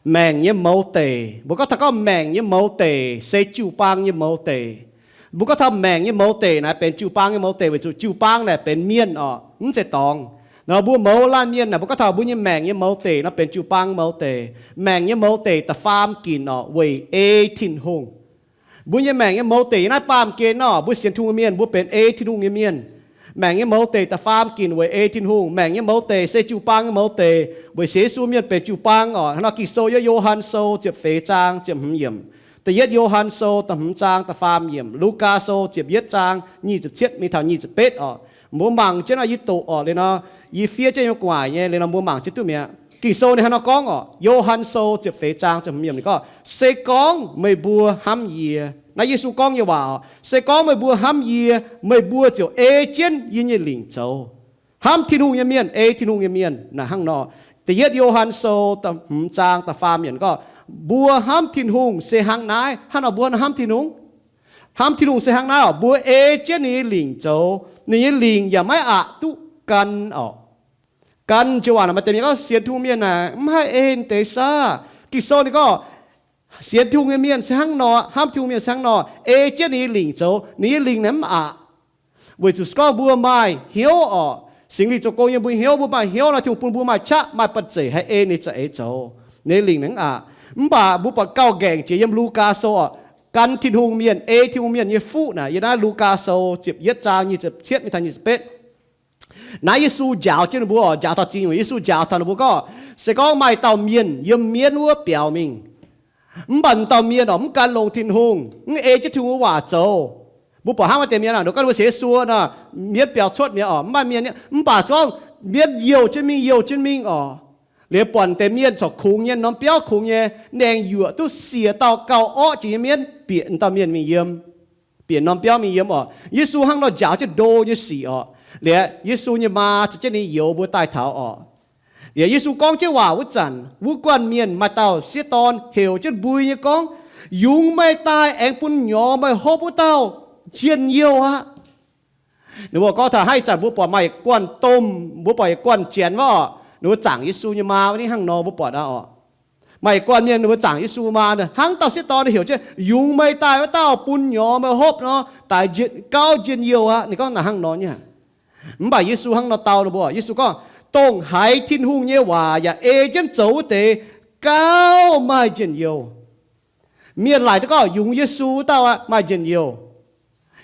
Maengc nyei mouz deic, mbuo gorngv taux gorngv maengc nyei mouz deic se jiu-baang nyei mouz deic. Mbuo gorngv taux maengc nyei mouz deic naaic benx jiu-baang nyei mouz deic weic zuqc jiu-baang naaic benx mienh orqc, mv zeiz dorngx. Nor mbuo mouz laanh mienh naaic, mbuo gorngv taux mbuo nyei maengc nyei mouz deic nor benx jiu-baang mouz deic. Maengc nyei mouz deic da'faam ginc orqc, weic ei Tin-Hungh. Mbuo nyei maengc nyei mouz deic yiem naaiv baamh gen nor, mbuo sienx Tin-Hungh mienh mbuo benx ei Tin-Hungh nyei mienh. Maengc nyei mouz deic da'faam ginc weic ei Tin-Hungh. Maengc nyei mouz deic se jiu-baang nyei mouz deic, weic sienx Yesu mienh benx jiu-baang orqc. Hnangv nor Ging-Sou yiem Yo^han Sou ziepc feix zaang ziepc hmz yiemc, Da'yietv Yo^han Sou da'hmz zaang da'faam yiemc, Lugaa Sou ziepc yietv zaang nyic ziepc cietv mingh taux nyic ziepc betv orqc. Mbuo mangc jienv naaiv yie doqc orqc, liuz nor yie fiev jienv yiem gu'nguaaic nyei, liuz nor mbuo mangc jienv duqv mi'aqv. Ging-Sou ninh hnangv nor gorngv orqc, Yo^han Sou ziepc feix zaang ziepc hmz yiemc ninh gorngv, Se gorngv meih mbuo hnamv yie, naaiv Yesu gorngv nyei waac orqc, se gorngv meih mbuo hnamv yie, meih mbuo ziouc ei jienv yie nyei lingc zoux. Hnamv Tin-Hungh nyei mienh ei Tin-Hungh nyei mienh naaic hnangv nor. Da'yietv Yo^han Sou da'hmz zaang da'faam yiemc gorngv, mbuo hnamv Tin-Hungh se hnangv naaiv. Hnangv nor mbuo hnamv Tin-Hungh, hnamv Tin-Hungh se hnangv naaiv orqc, mbuo ei jienv ninh nyei lingc zoux. Ninh nyei lingc yaac maiv aqc duqv gan orqc. Gan joux waac naaic maaih deix mienh gorngv sienx Tin-Hungh mienh naaic mv haih ei ninh deix saah? Ging-Sou ninh gorngv, sienx Tin-Hungh nyei mienh se hnangv nor, hnamv Tin-Hungh mienh se hnangv nor, ei jienv ninh nyei lingc zoux. Ninh nyei lingc naaic mv aqc, weic zuqc se gorngv mbuo maaih hnyouv orqc, Singx Lingh zoux gong yiem mbuo hnyouv, mbuo maaih hnyouv nor, Tin-Hungh bun mbuo maaih qaqv maaih banh zeic haih ei ninh za'eix zoux. Ninh nyei lingc naaic mv aqc. Mv baac mbuo buatc gauh nqaengc jiex yiem Lugaa Sou orqc, gan Tin-Hungh mienh, ei Tin-Hungh mienh nyei fuqv naaic yiem naaiv Lugaa Sou ziepc yietv zaang nyic ziepc cietv mingh taux nyic ziepc betv. Naaiv Yesu njaaux jienv ninh mbuo orqc, njaaux taux zingh nyungc, Yesu njaaux taux ninh mbuo gorngv, se gorngv maaih dauh mienh yiem mienv wuov biaux mingh, mv baac dauh mienh orqc mv gan longx Tin-Hungh, mv ei jienv Tin-Hungh nyei waac zoux. Mbuo buatc hnangv maaih deix mienh aac, ninh gorngv ninh mbuo sienx Yesu nor, mienv biaux cuotv mi'aqv orqc, mv maaih mienh, mv baac se gorngv mienv youh jienv mingh, youh jienv mingh orqc, liuz buatc deix mienh corc kungx nyei, norm biauv kungx nyei, aengx yuoqc duqv siec dauh gauh orqv jiex nyei mienv bieqc dauh mienh mingh yiem, bieqc norm biauv mingh yiem orqc. Yesu hnangv nor njaaux jienv ndo nyei sic orqc. Liuz Yesu nyei maa caux jienv ninh youz mbuo daaih taux orqc. Liuz Yesu gorngv jienv waac wuov zanc, wuov guanh mienh maaih dauh sieqv dorn heuc jienv mbui nyei gorngv, Yungz meih daaih aengx bun nyorx meih hopv wuov dauh njien-youh aqv. Ninh mbuo gorngv taux hnangv ih zanc mbuo buatc maaih yietc guanh domh, mbuo buatc yietc guanh janx wuov orqc, ninh mbuo zaangc Yesu nyei maa wuov, ninh hnangv nor mbuo buatc aqv orqc. Maaih yietc guanh mienh ninh mbuo zaangc Yesu maa, hnangv dauh sieqv dorn heuc jienv, Yungz meih daaih wuov dauh bun nyorx meih hopv nor, daaih gauh njien-youh aqv. Ninh gorngv naaic hnangv nor nyei. Mv baac Yesu hnangv nor dau ninh mbuo, Yesu gorngv, Dongh haiz Tin-Hungh nyei waac yaac ei jienv zoux wuov deix gauh maaih njien-youh. Mienh laaic duqv gorngv yungz Yesu wuov dauh aqv maaih njien-youh.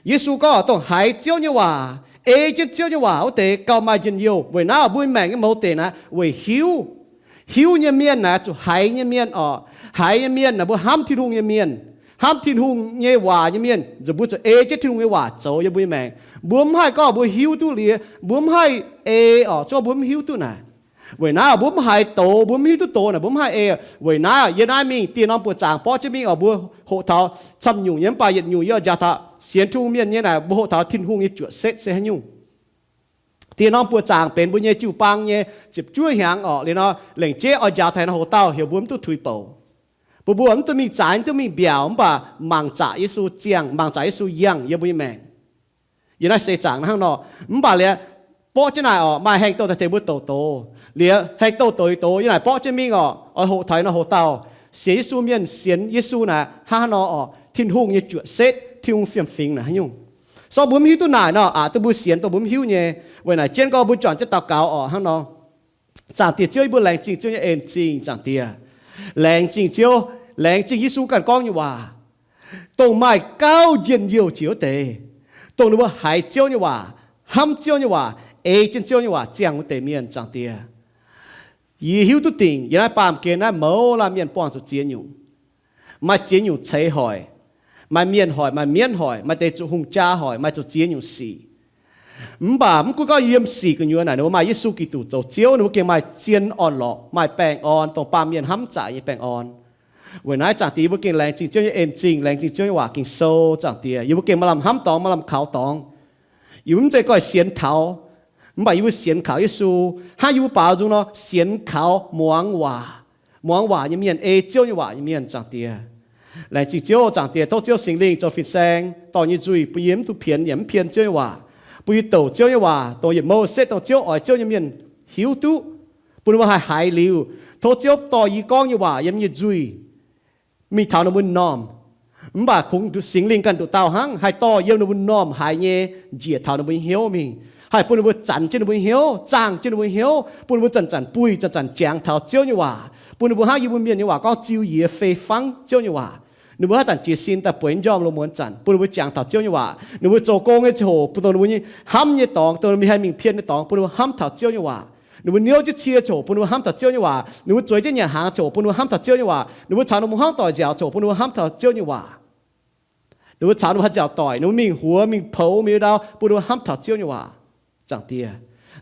Yesu gorngv, Dongh haiz Ziouv nyei waac, ei jienv Ziouv nyei waac wuov deix gauh maaih njien-youh. Weic naaiv mbuo maengc nyei mouz deic naaic weic hiuv. Hiuv nyei mienh naaic zuqc haiz nyei mienh orqc. Haiz nyei mienh naaic mbuo hnamv Tin-Hungh nyei mienh, hnamv Tin-Hungh nyei waac nyei mienh, mbuo zuqc ei jienv Tin-Hungh nyei waac zoux yiem mbuo nyei maengc. Mbuo mv haih gorngv mbuo hiuv duqv liuz, mbuo mv haih ei orqc, se gorngv mbuo mv hiuv duqv naaic. Weic naaiv mbuo mv haiz doz, mbuo mv hiuv duqv doz naaic mbuo mv haih ei. Weic naaiv yie naaiv mingh dieh norm buoqc zaangc borqv jienv mingh orqc, mbuo hoqc taux camv nyungc nyei, mv baac yietc nyungc yie njaaux taux sienx Tin-Hungh mienh nyei naaic, mbuo hoqc taux Tin-Hungh nyei juoqc setv se haaix nyungc. Dieh norm buoqc zaangc benx mbuo nyei jiu-baang nyei ziepc juov hnyangx orqc. Liuz nor, lengc jeiv oix njaaux taux naaiv hoc dauh heuc mbuo mv duqv tuix bouc. Mbuo mbuo mv duqv mingh zaaix, mv duqv mingh mbiaauc, mv baac mangc zaqc Yesu ziangh, mangc zaqc Yesu yangh yiem mbuo nyei maengc. Yie naaiv seix zaangc hnangv nor, mv baac liuz, borqv jienv naaic orqc, maaih haengh douh daaih tengx mbuo douc doz. Liuz haengh douh douc liuz doz, yie naaic borqv jienv mingh orqc, oix hoqc taux naaiv hoc dauh sienx Yesu mienh, sienx Yesu naaic hnangv haaix nor orqc, Tin-Hungh nyei juoqc setv, Tin-Hungh fiem-fingx naaic haaix nyungc. Se gorngv mbuo mv hiuv duqv naaic nor, aqc duqv mbuo sienx dongh mbuo mv hiuv nyei. Weic naaic jienv gorngv mbuo juangc jienv daux gaux orqc hnangv nor. Zaangc Diex Ziouv, yie mbuo laengz zingh Ziouv nyei en zingh, Zaangc Diex. Laengz zingh Ziouv, laengz zingh Yesu ganh gorngv nyei waac, dongh maaih gauh njien-youh jiex wuov deix, dongh ninh mbuo haiz Ziouv nyei waac, hnamv Ziouv nyei waac, ei jienv Ziouv nyei waac ziangh wuov deix mienh, Zaangc Diex. Yie hiuv duqv dingc yiem naaiv baamh gen naaiv mouz laanh mienh buangh zuqc ziex nyungc. Maaih ziex nyungc ceix hoic. Maaih mienh hoic, maaih mienv hoic, maaih deix zuqc hungh jaa hoic, maaih zuqc ziex nyungc sic. Mv baac mv gunv gorngv yiem sic gu'nyuoz naaic ninh mbuo maaih Yesu Giduc zoux Ziouv, ninh mbuo gengh maaih zien orn-lorqc, maaih baengh orn, dongh baamh mienh hnamv zaqc nyei baengh orn. Weic naaiv Zaangc Diex, yie mbuo gengh laengz zingh Ziouv nyei en zingh, laengz zingh Ziouv nyei waac Ging-Sou, Zaangc Diex. Yie mbuo gengh maaih lamh hnamv dorngx, maaih lamh kaux dorngx. Yie mbuo mv zeiz goiv sienx kaux, mv baac yie mbuo sienx kaux Yesu. Hnangv yie mbuo baaux nzung nor, sienx kaux muangx waac, muangx waac nyei mienh, ei Ziouv nyei waac nyei mienh, Zaangc Diex. Laengz zingh Ziouv, Zaangc Diex, tov Ziouv Singx Lingh zoux fin-saeng dorh nyei nzuih bun yie mv duqv pienx yaac mv pien Ziouv nyei waac, bun yie douc Ziouv nyei waac dongh yietc mouh setv dongh Ziouv oix Ziouv nyei mienh hiuv duqv. Bun ninh mbuo haih haiz liuz, tov Ziouv dorh yie gorngv nyei waac yiem nyei nzuih mingh taux ninh mbuo m'normh. Mv baac kungx Singx Lingh ganh nduqc dauh hnangv haih dorh yiem ninh mbuo m'normh haiz nyei njiec taux ninh mbuo nyei hnyouv mingh, haih bun ninh mbuo zanc jienv ninh mbuo nyei hnyouv, zaangh jienv ninh mbuo nyei hnyouv, bun ninh mbuo zanc-zanc buih, zanc-zanc jangx taux Ziouv nyei waac, bun ninh mbuo hnangv yie mbuo mienh nyei waac gorngv ziu yie fei fangv Ziouv nyei waac. Ninh mbuo haaix zanc jiez sin daaih bueix njormh lungh muonz zanc, bun ninh mbuo jangx taux Ziouv nyei waac. Ninh mbuo zoux gong nyei ziangh hoc, bun dongh ninh mbuo nyei hnamv nyei dorngx, dongh ninh mbuo haih mingh pien nyei dorngx, bun ninh mbuo hnamv taux Ziouv nyei waac. Ninh mbuo niouv jienv cie ziangh hoc, bun ninh mbuo hnamv taux Ziouv nyei waac. Ninh mbuo zueiz jienv nyanc hnaangx ziangh hoc, bun ninh mbuo hnamv taux Ziouv nyei waac. Ninh mbuo caux ninh mbuo hmuangv doic nziaauc ziangh hoc, bun ninh mbuo hnamv taux Ziouv nyei waac. Ninh mbuo caux ninh mbuo haaix nziaauc doic, ninh mbuo mingh huox mingh poux mingh ndau, bun ninh mbuo hnamv taux Ziouv nyei waac. Zaangc Diex,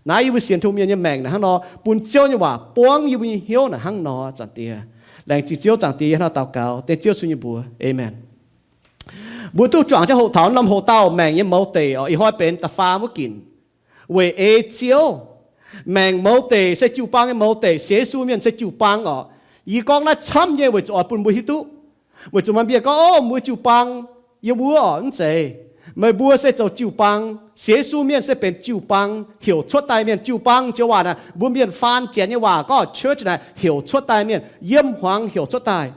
naaiv yie mbuo sienx Tin-Hungh mienh nyei maengc naaic hnangv nor, bun Ziouv nyei waac buangv yie mbuo nyei hnyouv naaic hnangv nor. Zaangc Diex, laengz zingh Ziouv. Zaangc Diex, yie hnangv nor daux gaux dengv Ziouv Yesu nyei mbuox, aamen. Mbuo duqv juangc jienv hoqc taux norm hoc-dauh maengc nyei mouz deic oc. Ih hnoi benx da'faam wuov ginc, weic ei Ziouv. Maengc mouz deic se jiu-baang nyei mouz deic, sienx Yesu mienh se jiu-baang oc. Yie gorngv naaiv camv nyei weic zuqc oix bun mbuo hiuv duqv. Weic zuqc maaih mienh gorngv, Ov, mbuo jiu-baang yiem wuov oc. Mv zeiz. Meih mbuo se zoux jiu-baang. Sienx Yesu mienh se benx jiu-baang, heuc cuotv daaih mienh. Jiu-baang joux waac naaic, mbuo mienh faan janx nyei waac gorngv church naaic, heuc cuotv daaih mienh, yiem hmuangx heuc cuotv daaih.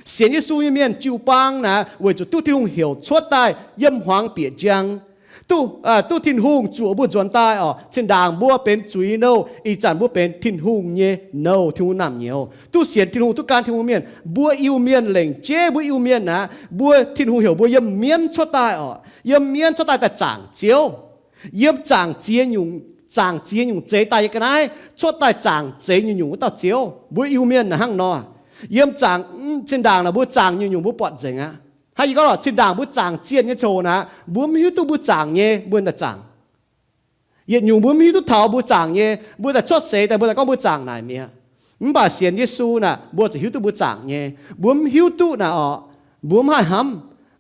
Sienx Yesu nyei mienh jiu-baang naaic weic zuqc duqv Tin-Hungh heuc cuotv daaih yiem hmuangx bieqc njang. Duqv, duqv Tin-Hungh zuoqc mbuo nzuonx daaih oc. Zinh ndaangc mbuo benx zuiz-nouh, ih zanc mbuo benx Tin-Hungh nyei nouh, Tin-Hungh naamh nyouz. Duqv sienx Tin-Hungh, duqv gan Tin-Hungh mienh, mbuo Iu-Mienh lengc jeiv mbuo Iu-Mienh naaic, mbuo Tin-Hungh heuc mbuo yiem mienv cuotv daaih oc. Yiem mienv cuotv daaih daaih zaangc Ziouv. Yiem zaangc ziex nyungc, zaangc ziex nyungc zeix daaih nyei ga'naaiv cuotv daaih zaangc zeix nyungc-nyungc wuov dauh Ziouv. Mbuo Iu-Mienh naaic hnangv nor. Yiem zaangc, zinh ndaangc naaic mbuo zaangc nyungc-nyungc mbuo buatc nzengc aqv. Hnangv yie gorngv lorqc, zinh ndaangc mbuo zaangc zienh nyei ziangh hoc naaic, mbuo mv hiuv duqv mbuo zaangc nyei, mbuo daaih zaangc. Yietc nyungc mbuo mv hiuv duqv taux mbuo zaangc nyei, mbuo daaih cuotv seix daaih mbuo daaih gorngv mbuo zaangc naaic mi'aqv. Mv baac sienx Yesu naaic, mbuo zuqc hiuv duqv mbuo zaangc nyei. Mbuo mv hiuv duqv naaic oc, mbuo mv haih hnamv.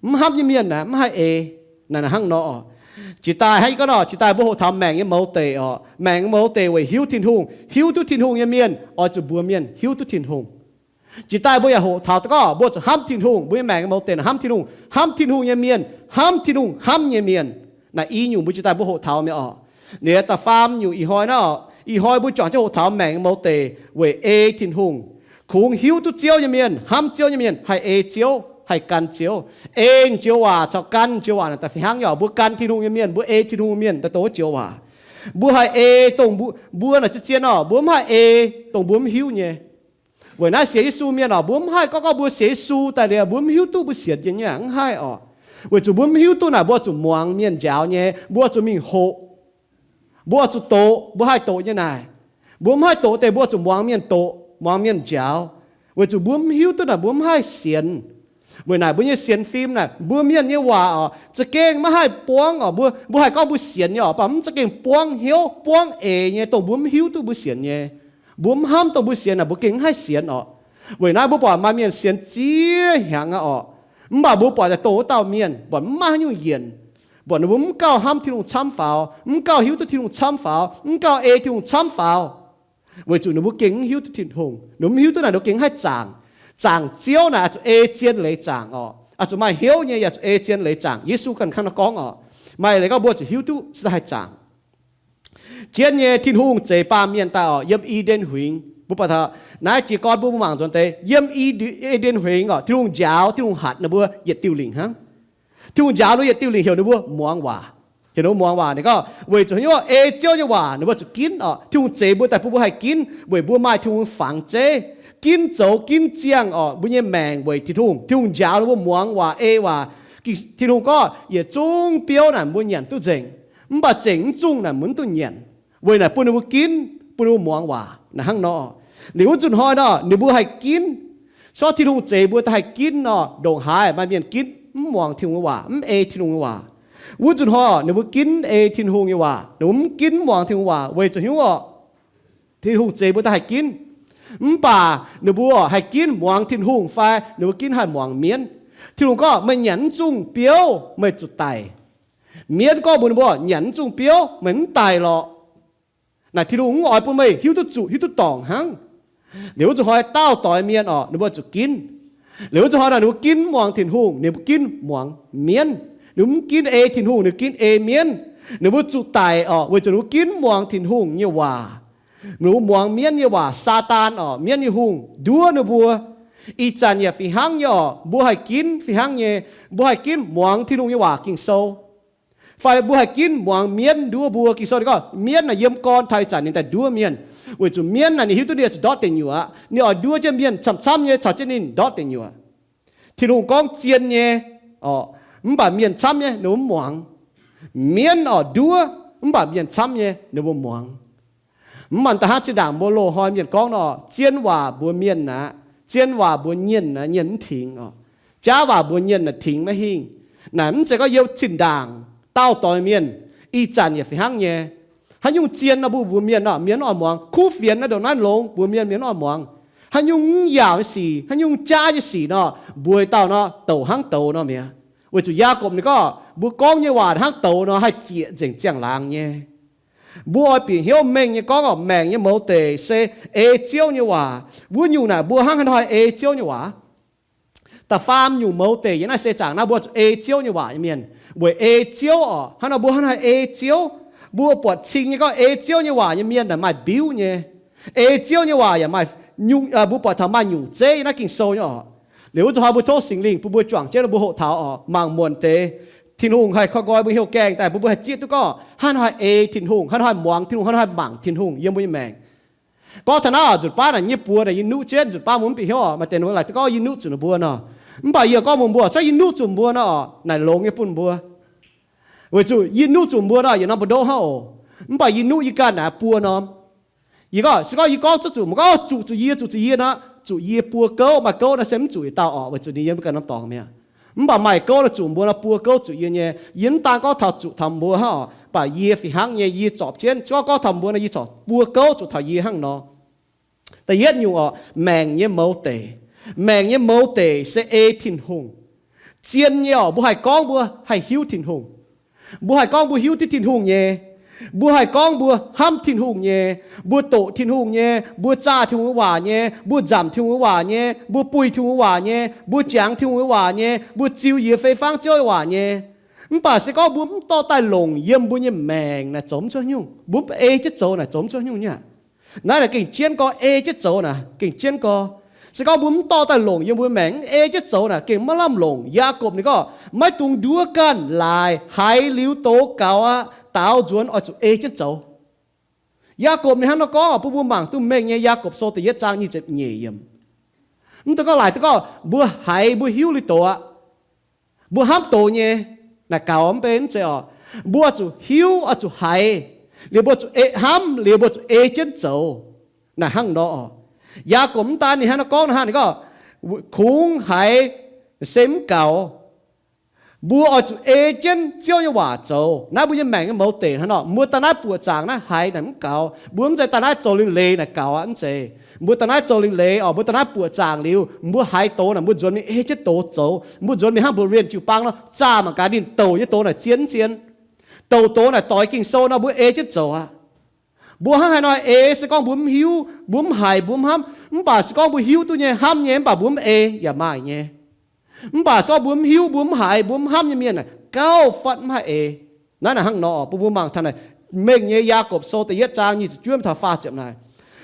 Mv hnamv nyei mienh naaic mv haih ei. Naaic hnangv nor oc. Jiex daaih hnangv yie gorngv nor, jiex daaih mbuo hoqc taux maengc nyei mouz deic oc. Maengc nyei mouz deic weic hiuv Tin-Hungh. Hiuv duqv Tin-Hungh nyei mienh oix zuqc mbuox mienh hiuv duqv Tin-Hungh. Jiex daaih mbuo yaac hoqc taux gorngv mbuo zuqc hnamv Tin-Hungh. Mbuo nyei maengc nyei mouz deic naaic hnamv Tin-Hungh. Hnamv Tin-Hungh nyei mienh, hnamv Tin-Hungh hnamv nyei mienh. Naaic i nyungc mbuo jiex daaih mbuo hoqc taux mi'aqv oc. Liuz da'faam nyungc ih hnoi naaiv oc, ih hnoi mbuo juangc jienv hoqc taux maengc nyei mouz deic weic ei Tin-Hungh. Kungx hiuv duqv Ziouv nyei mienh, hnamv Ziouv nyei mienh haih ei Ziouv, haih gan Ziouv. Ei joux waac caux gan joux waac naaic da'fih hnangv nyei oc. Mbuo gan Tin-Hungh nyei mienh, mbuo ei Tin-Hungh nyei mienh daaih dongh wuov joux waac. Mbuo haih ei dongh mbuo, mbuo naaic zien-zien oc, mbuo mv haih ei dongh mbuo mv hiuv nyei. Weic naaiv sienx Yesu mienh oc, mbuo mv haih gorngv gorngv mbuo sienx Yesu daaih liuz mbuo mv hiuv duqv mbuo sienx jienv nyei aqv, mv haih oc. Weic zuqc mbuo mv hiuv duqv naaic, mbuo zuqc muangx mienh njaaux nyei, mbuo zuqc mingh hoqc. Mbuo zuqc doqc, mbuo haih doqc nyei naaic. Mbuo mv haih doqc deix, mbuo zuqc muangx mienh doqc, muangx mienh njaaux. Weic zuqc mbuo mv hiuv duqv naaic, mbuo mv haih sienx. Weic naaic mbuo nyei sienx fim naaic, mbuo mienh nyei waac oc, za'gengh maiv haih buangv oc. Mbuo, mbuo haih gorngv mbuo sienx nyei oc, mv baac mv za'gengh buangv hnyouv, buangv eix nyei, dongh mbuo mv hiuv duqv mbuo sienx nyei. Mbuo mv hnamv dongh mbuo sienx naaic, mbuo gengh mv haih sienx oc. Weic naaiv mbuo buatc maaih mienh sienx ziex hnyangx aqv oc. Mv baac mbuo buatc daaih dongh wuov dauh mienh, buatc mv maaih haaix nyungc yienc. Buatc ninh mbuo mv gauh hnamv Tin-Hungh camv faaux, mv gauh hiuv duqv Tin-Hungh camv faaux, mv gauh ei Tin-Hungh camv faaux. Weic zuqc ninh mbuo gengh mv hiuv duqv Tin-Hungh. Ninh mbuo mv hiuv duqv naaic, ninh mbuo gengh mv haih zaangc. Zaangc Ziouv naaic oix zuqc ei zien leiz zaangc oc. Oix zuqc maaih hnyouv nyei, yaac zuqc ei zien leiz zaangc. Yesu ganh hnangv nor gorngv oc. Maaih leiz gorngv mbuo zuqc hiuv duqv se daaih haih zaangc. Jienv nyei Tin-Hungh zeix baamh mienh daaih oc, yiem I^nden Huingx. Mbuo buatc taux naaiv jiez gorn mbuo mangc nzuonx deix, yiem I^nden Huingx oc, Tin-Hungh njaaux, Tin-Hungh hatc ninh mbuo yietc diuh lingc hnangv. Tin-Hungh njaaux ninh mbuo yietc diuh lingc, heuc ninh mbuo muangx waac. Heuc ninh mbuo muangx waac. Ninh gorngv weic zuqc hnyouv ei Ziouv nyei waac, ninh mbuo zuqc ginv oc. Tin-Hungh zeix mbuo daaih bun mbuo haih ginv, weic mbuo maaih Tin-Hungh fangx zeiv, ginv zoux ginv ziangh oc. Mbuo nyei maengc weic Tin-Hungh, Tin-Hungh njaaux ninh mbuo muangx waac, ei waac. Ging, Tin-Hungh gorngv yietc zungv biouv naaic mbuo nyanc duqv nzengc, mv baac zengc mv zungh naaic mbuo mv duqv nyanc. Weic naaic bun ninh mbuo ginv, bun ninh mbuo muangx waac naaic hnangv nor. Liuz wuov nzunc hnoi nor ninh mbuo haih ginv. Corc Tin-Hungh zeix mbuo daaih haih ginv nor, ndongc haaix maaih mienh ginv mv muangx Tin-Hungh nyei waac, mv ei Tin-Hungh nyei waac. Wuov nzunc hnoi ninh mbuo ginv ei Tin-Hungh nyei waac, ninh mbuo mv ginv mv muangx Tin-Hungh waac weic zuqc hnyouv oc. Tin-Hungh zeix mbuo daaih haih ginv. Mv baac ninh mbuo haih ginv muangx Tin-Hungh fai ninh mbuo ginv haih muangx mienv? Tin-Hungh gorngv, meih nyanc mv zungh biouv meih zuqc daic. Mienv gorngv mbuox ninh mbuo, nyanc mv zungh biouv meih mv daic lorqc. Naaic Tin-Hungh mv oix bun meih hiuv duqv zuqc hiuv duqv dorngc hnangv. Liuz wuov nzunc hnoi dauh doix mienh oc, ninh mbuo zuqc ginv. Liuz wuov nzunc hnoi naaic ninh mbuo ginv mv muangx Tin-Hungh, ninh mbuo ginv muangx mienv. Ninh mbuo mv ginv ei Tin-Hungh, ninh mbuo ginv ei mienv. Ninh mbuo zuqc daic oc, weic zuqc ninh mbuo ginv mv muangx Tin-Hungh nyei waac. Mbuo muangx mienv nyei waac, Saadaan orqc, mienv nyei hungh nduov ninh mbuo. Ih zanc yaac fih hnangv nyei orqc, mbuo haih ginv fih hnangv nyei, mbuo haih ginv muangx Tin-Hungh nyei waac Ging-Sou, fai mbuo haih ginv muangx mienv nduov mbuo. Ging-Sou ninh gorngv mienv naaic yiem gorn taux ih zanc ninh daaih nduov mienh, weic zuqc mienv naaic ninh hiuv duqv ninh oix zuqc ndortv deic nyuoqc, ninh oix nduov jienv mienh camv-camv nyei caux jienv ninh ndortv deic nyuoqc. Tin-Hungh gorngv zien nyei orqc, mv baac mienh camv nyei ninh mbuo mv muangx. Mienv orqc nduov, mv baac mienh camv nyei ninh mbuo muangx. Mv baac da'hnangv zinh ndaangc mbuo loz-hnoi mienh gorngv nor, zien waac mbuox mienh aqv, zien waac mbuox nyienh aqv, nyienh mv tingx orqc. Jaav waac mbuox nyienh naaic tingx maiv hingh. Naaic mv zeiz gorngv yiem zinh ndaangc daauh doix mienh, ih zanc yaac fih hnangv nyei. Haaix nyungc zien nor mbuo mbuox mienh nor, mienh mv oix muangx. Kuv fienx naaiv ndongc naaiv longx mbuox mienh, mienh mv oix muangx. Haaix nyungc mv yaauc nyei sic, haaix nyungc jaav nyei sic nor, mbuox dauh nor douc hnangv douz nor mi'aqv. Weic zuqc Yaagorpc ninh gorngv mbuo gorngv nyei waac hnangv douz nor haih zieqc nzengc ziangh laangz nyei. Mbuo oix bieqc hnyouv mengh nyei gorngv orqc, maengc nyei mouz deic se ei Ziouv nyei waac. Wuov nyungc naaic mbuo hnangv haaix nor haih ei Ziouv nyei waac? Da'faam nyungc mouz deic yiem naaiv seix zaangc naaiv mbuo zuqc ei Ziouv nyei waac nyei mienh. Weic ei Ziouv orqc, hnangv nor mbuo hnangv haaix ei Ziouv? Mbuo buatc cing nyei gorngv ei Ziouv nyei waac nyei mienh naaic maaih mbiuv nyei. Ei Ziouv nyei waac yaac maaih nyungc, mbuo buatc taux maaih nyungc zeiv yiem naaiv Ging-Sou nyei orqc. Liuz wuov zuqc hnoi mbuo tov Singx Lingh bun mbuo juangc jienv, mbuo hoqc taux orqc, mangc muonc deix Tin-Hungh haih koi nqoi mbuo hnyouv gaengh daaih, bun mbuo haih zieqv duqv gorngv hnangv haaix haaix ei Tin-Hungh, hnangv haaix haaix muangx Tin-Hungh, hnangv haaix haaix mangc Tin-Hungh yiem mbuo nyei maengc. Gorngv taux naaiv oc, nzunc baav naaic nyei buoz naaic yie nuqv jienv, nzunc baav mbuo mv bieqc hnyouv oc, maaih deix ninh mbuo laaic duqv gorngv yie nuqv zuqc ninh mbuo nor. Mv baac yie gorngv mbuox mbuo, se yie nuqv zuqc mbuo nor oc, naaic longx nyei bun mbuo. Weic zuqc yie nuqv zuqc mbuo nor, yietc norm mbu'ndongv hnangv oc. Mv baac yie nuqv yie ganh naaic buo norm. Yie gorngv, se gorngv yie gorngv zuqc zuqc, mbuo gorngv zuqc zuqc yie, zuqc zuqc yie nor, zuqc yie buo gouv, maaih gouv nor se mv zuqc yietc dauh orqc, weic zuqc ninh yiem ganh norm dorngx mi'aqv. Mv baac maaih gouv nor zuqc mbuo nor, buo gouv zuqc yie nyei. Yie mv daan gorngv taux zuqc taux mbuo hnangv orqc, mv baac yie fih hnangv nyei, yie zorpc jienv, se gorngv gorngv taux mbuo nor, yie corc buo gouv zuqc taux yie hnangv nor. Da'yietv nyungc orqc, maengc nyei mouz deic. Maengc nyei mouz deic se ei Tin-Hungh. Zien nyei orqc, mbuo haih gorngv mbuo haih hiuv Tin-Hungh. Mbuo haih gorngv mbuo hiuv duqv Tin-Hungh nyei. Mbuo haih gorngv mbuo hnamv Tin-Hungh nyei. Mbuo doqc Tin-Hungh nyei. Mbuo zaah Tin-Hungh nyei waac nyei. Mbuo nzamc Tin-Hungh nyei waac nyei. Mbuo buih Tin-Hungh waac nyei. Mbuo jangx Tin-Hungh waac nyei. Mbuo ziux yiez fei fangv Ziouv waac nyei. Mv baac se gorngv mbuo mv dorh daaih longc yiem mbuo nyei maengc naaic zoux mv cuotv nyungc. Mbuo mv ei jienv zoux naaic zoux mv cuotv nyungc nyei aqv. Naaiv naaic gengh jienv gorx, ei jienv zoux naaic gengh jienv gorx. Se gorngv mbuo mv dorh daaih longc yiem mbuo maengc, mv ei jienv zoux naaic gengh maiv lamh longc. Yaagorpc ninh gorngv, maiv dungx nduov ganh laaix haiz liuz doz gaux aqv. Daaux nzuonx oix zuqc ei jienv zoux. Yaagorpc ninh hnangv nor gorngv bun mbuo mangc duqv mengh nyei. Yaagorpc Sou da'yietv zaang nyic ziepc nyeic yiemc. Mv dungx gorngv laaix duqv gorngv mbuo haiz mbuo hiuv liuz doz aqv, mbuo hnamv doz nyei, naaic gaux mv bei mv zeiz orqc. Mbuo zuqc hiuv, oix zuqc haiz, liuz mbuo zuqc ei hnamv, liuz mbuo zuqc ei jienv zoux. Naaic hnangv nor orqc. Yaagorpc mv daan ninh hnangv nor gorngv, ninh hnangv ninh gorngv, kungx haiz se mv gaux. Mbuo oix zuqc ei jienv Ziouv nyei waac zoux. Naaiv mbuo nyei maengc nyei mouz deic hnangv nor, mbuo daaih naaiv buoqc zaangc naaiv haiz naaic mv gaux. Mbuo mv zeiz daaih naaiv zoux liuz leiz naaic gaux aqv, mv zeiz. Mbuo daaih naaiv zoux liuz leiz orqc, mbuo daaih naaiv buoqc zaangc liuz, mbuo haiz doz naaic mbuo nzuonx mingh ei jienv doz zoux. Mbuo nzuonx mingh hnangv mbuo เรียน jiu-baang nor, zaah mangc gaax ninh douc nyei doz naaic zien mv zien. Douc doz naaic doix Ging-Sou nor mbuo ei jienv zoux aqv. Mbuo hnangv haaix nor eix, se gorngv mbuo mv hiuv, mbuo mv haiz, mbuo mv hnamv. Mv baac se gorngv mbuo hiuv duqv nyei, hnamv nyei, mv baac mbuo mv ei yaac maaih nyei. Mv baac se gorngv mbuo mv hiuv, mbuo mv haiz, mbuo mv hnamv nyei mienh naaic, gauh fatv mv haih eix. Naaiv naaic hnangv nor, bun mbuo mangc taux naaic mengh nyei Yaagorpc Sou da'yietv zaang nyic ziepc juov mingh taux faah ziepc naaic.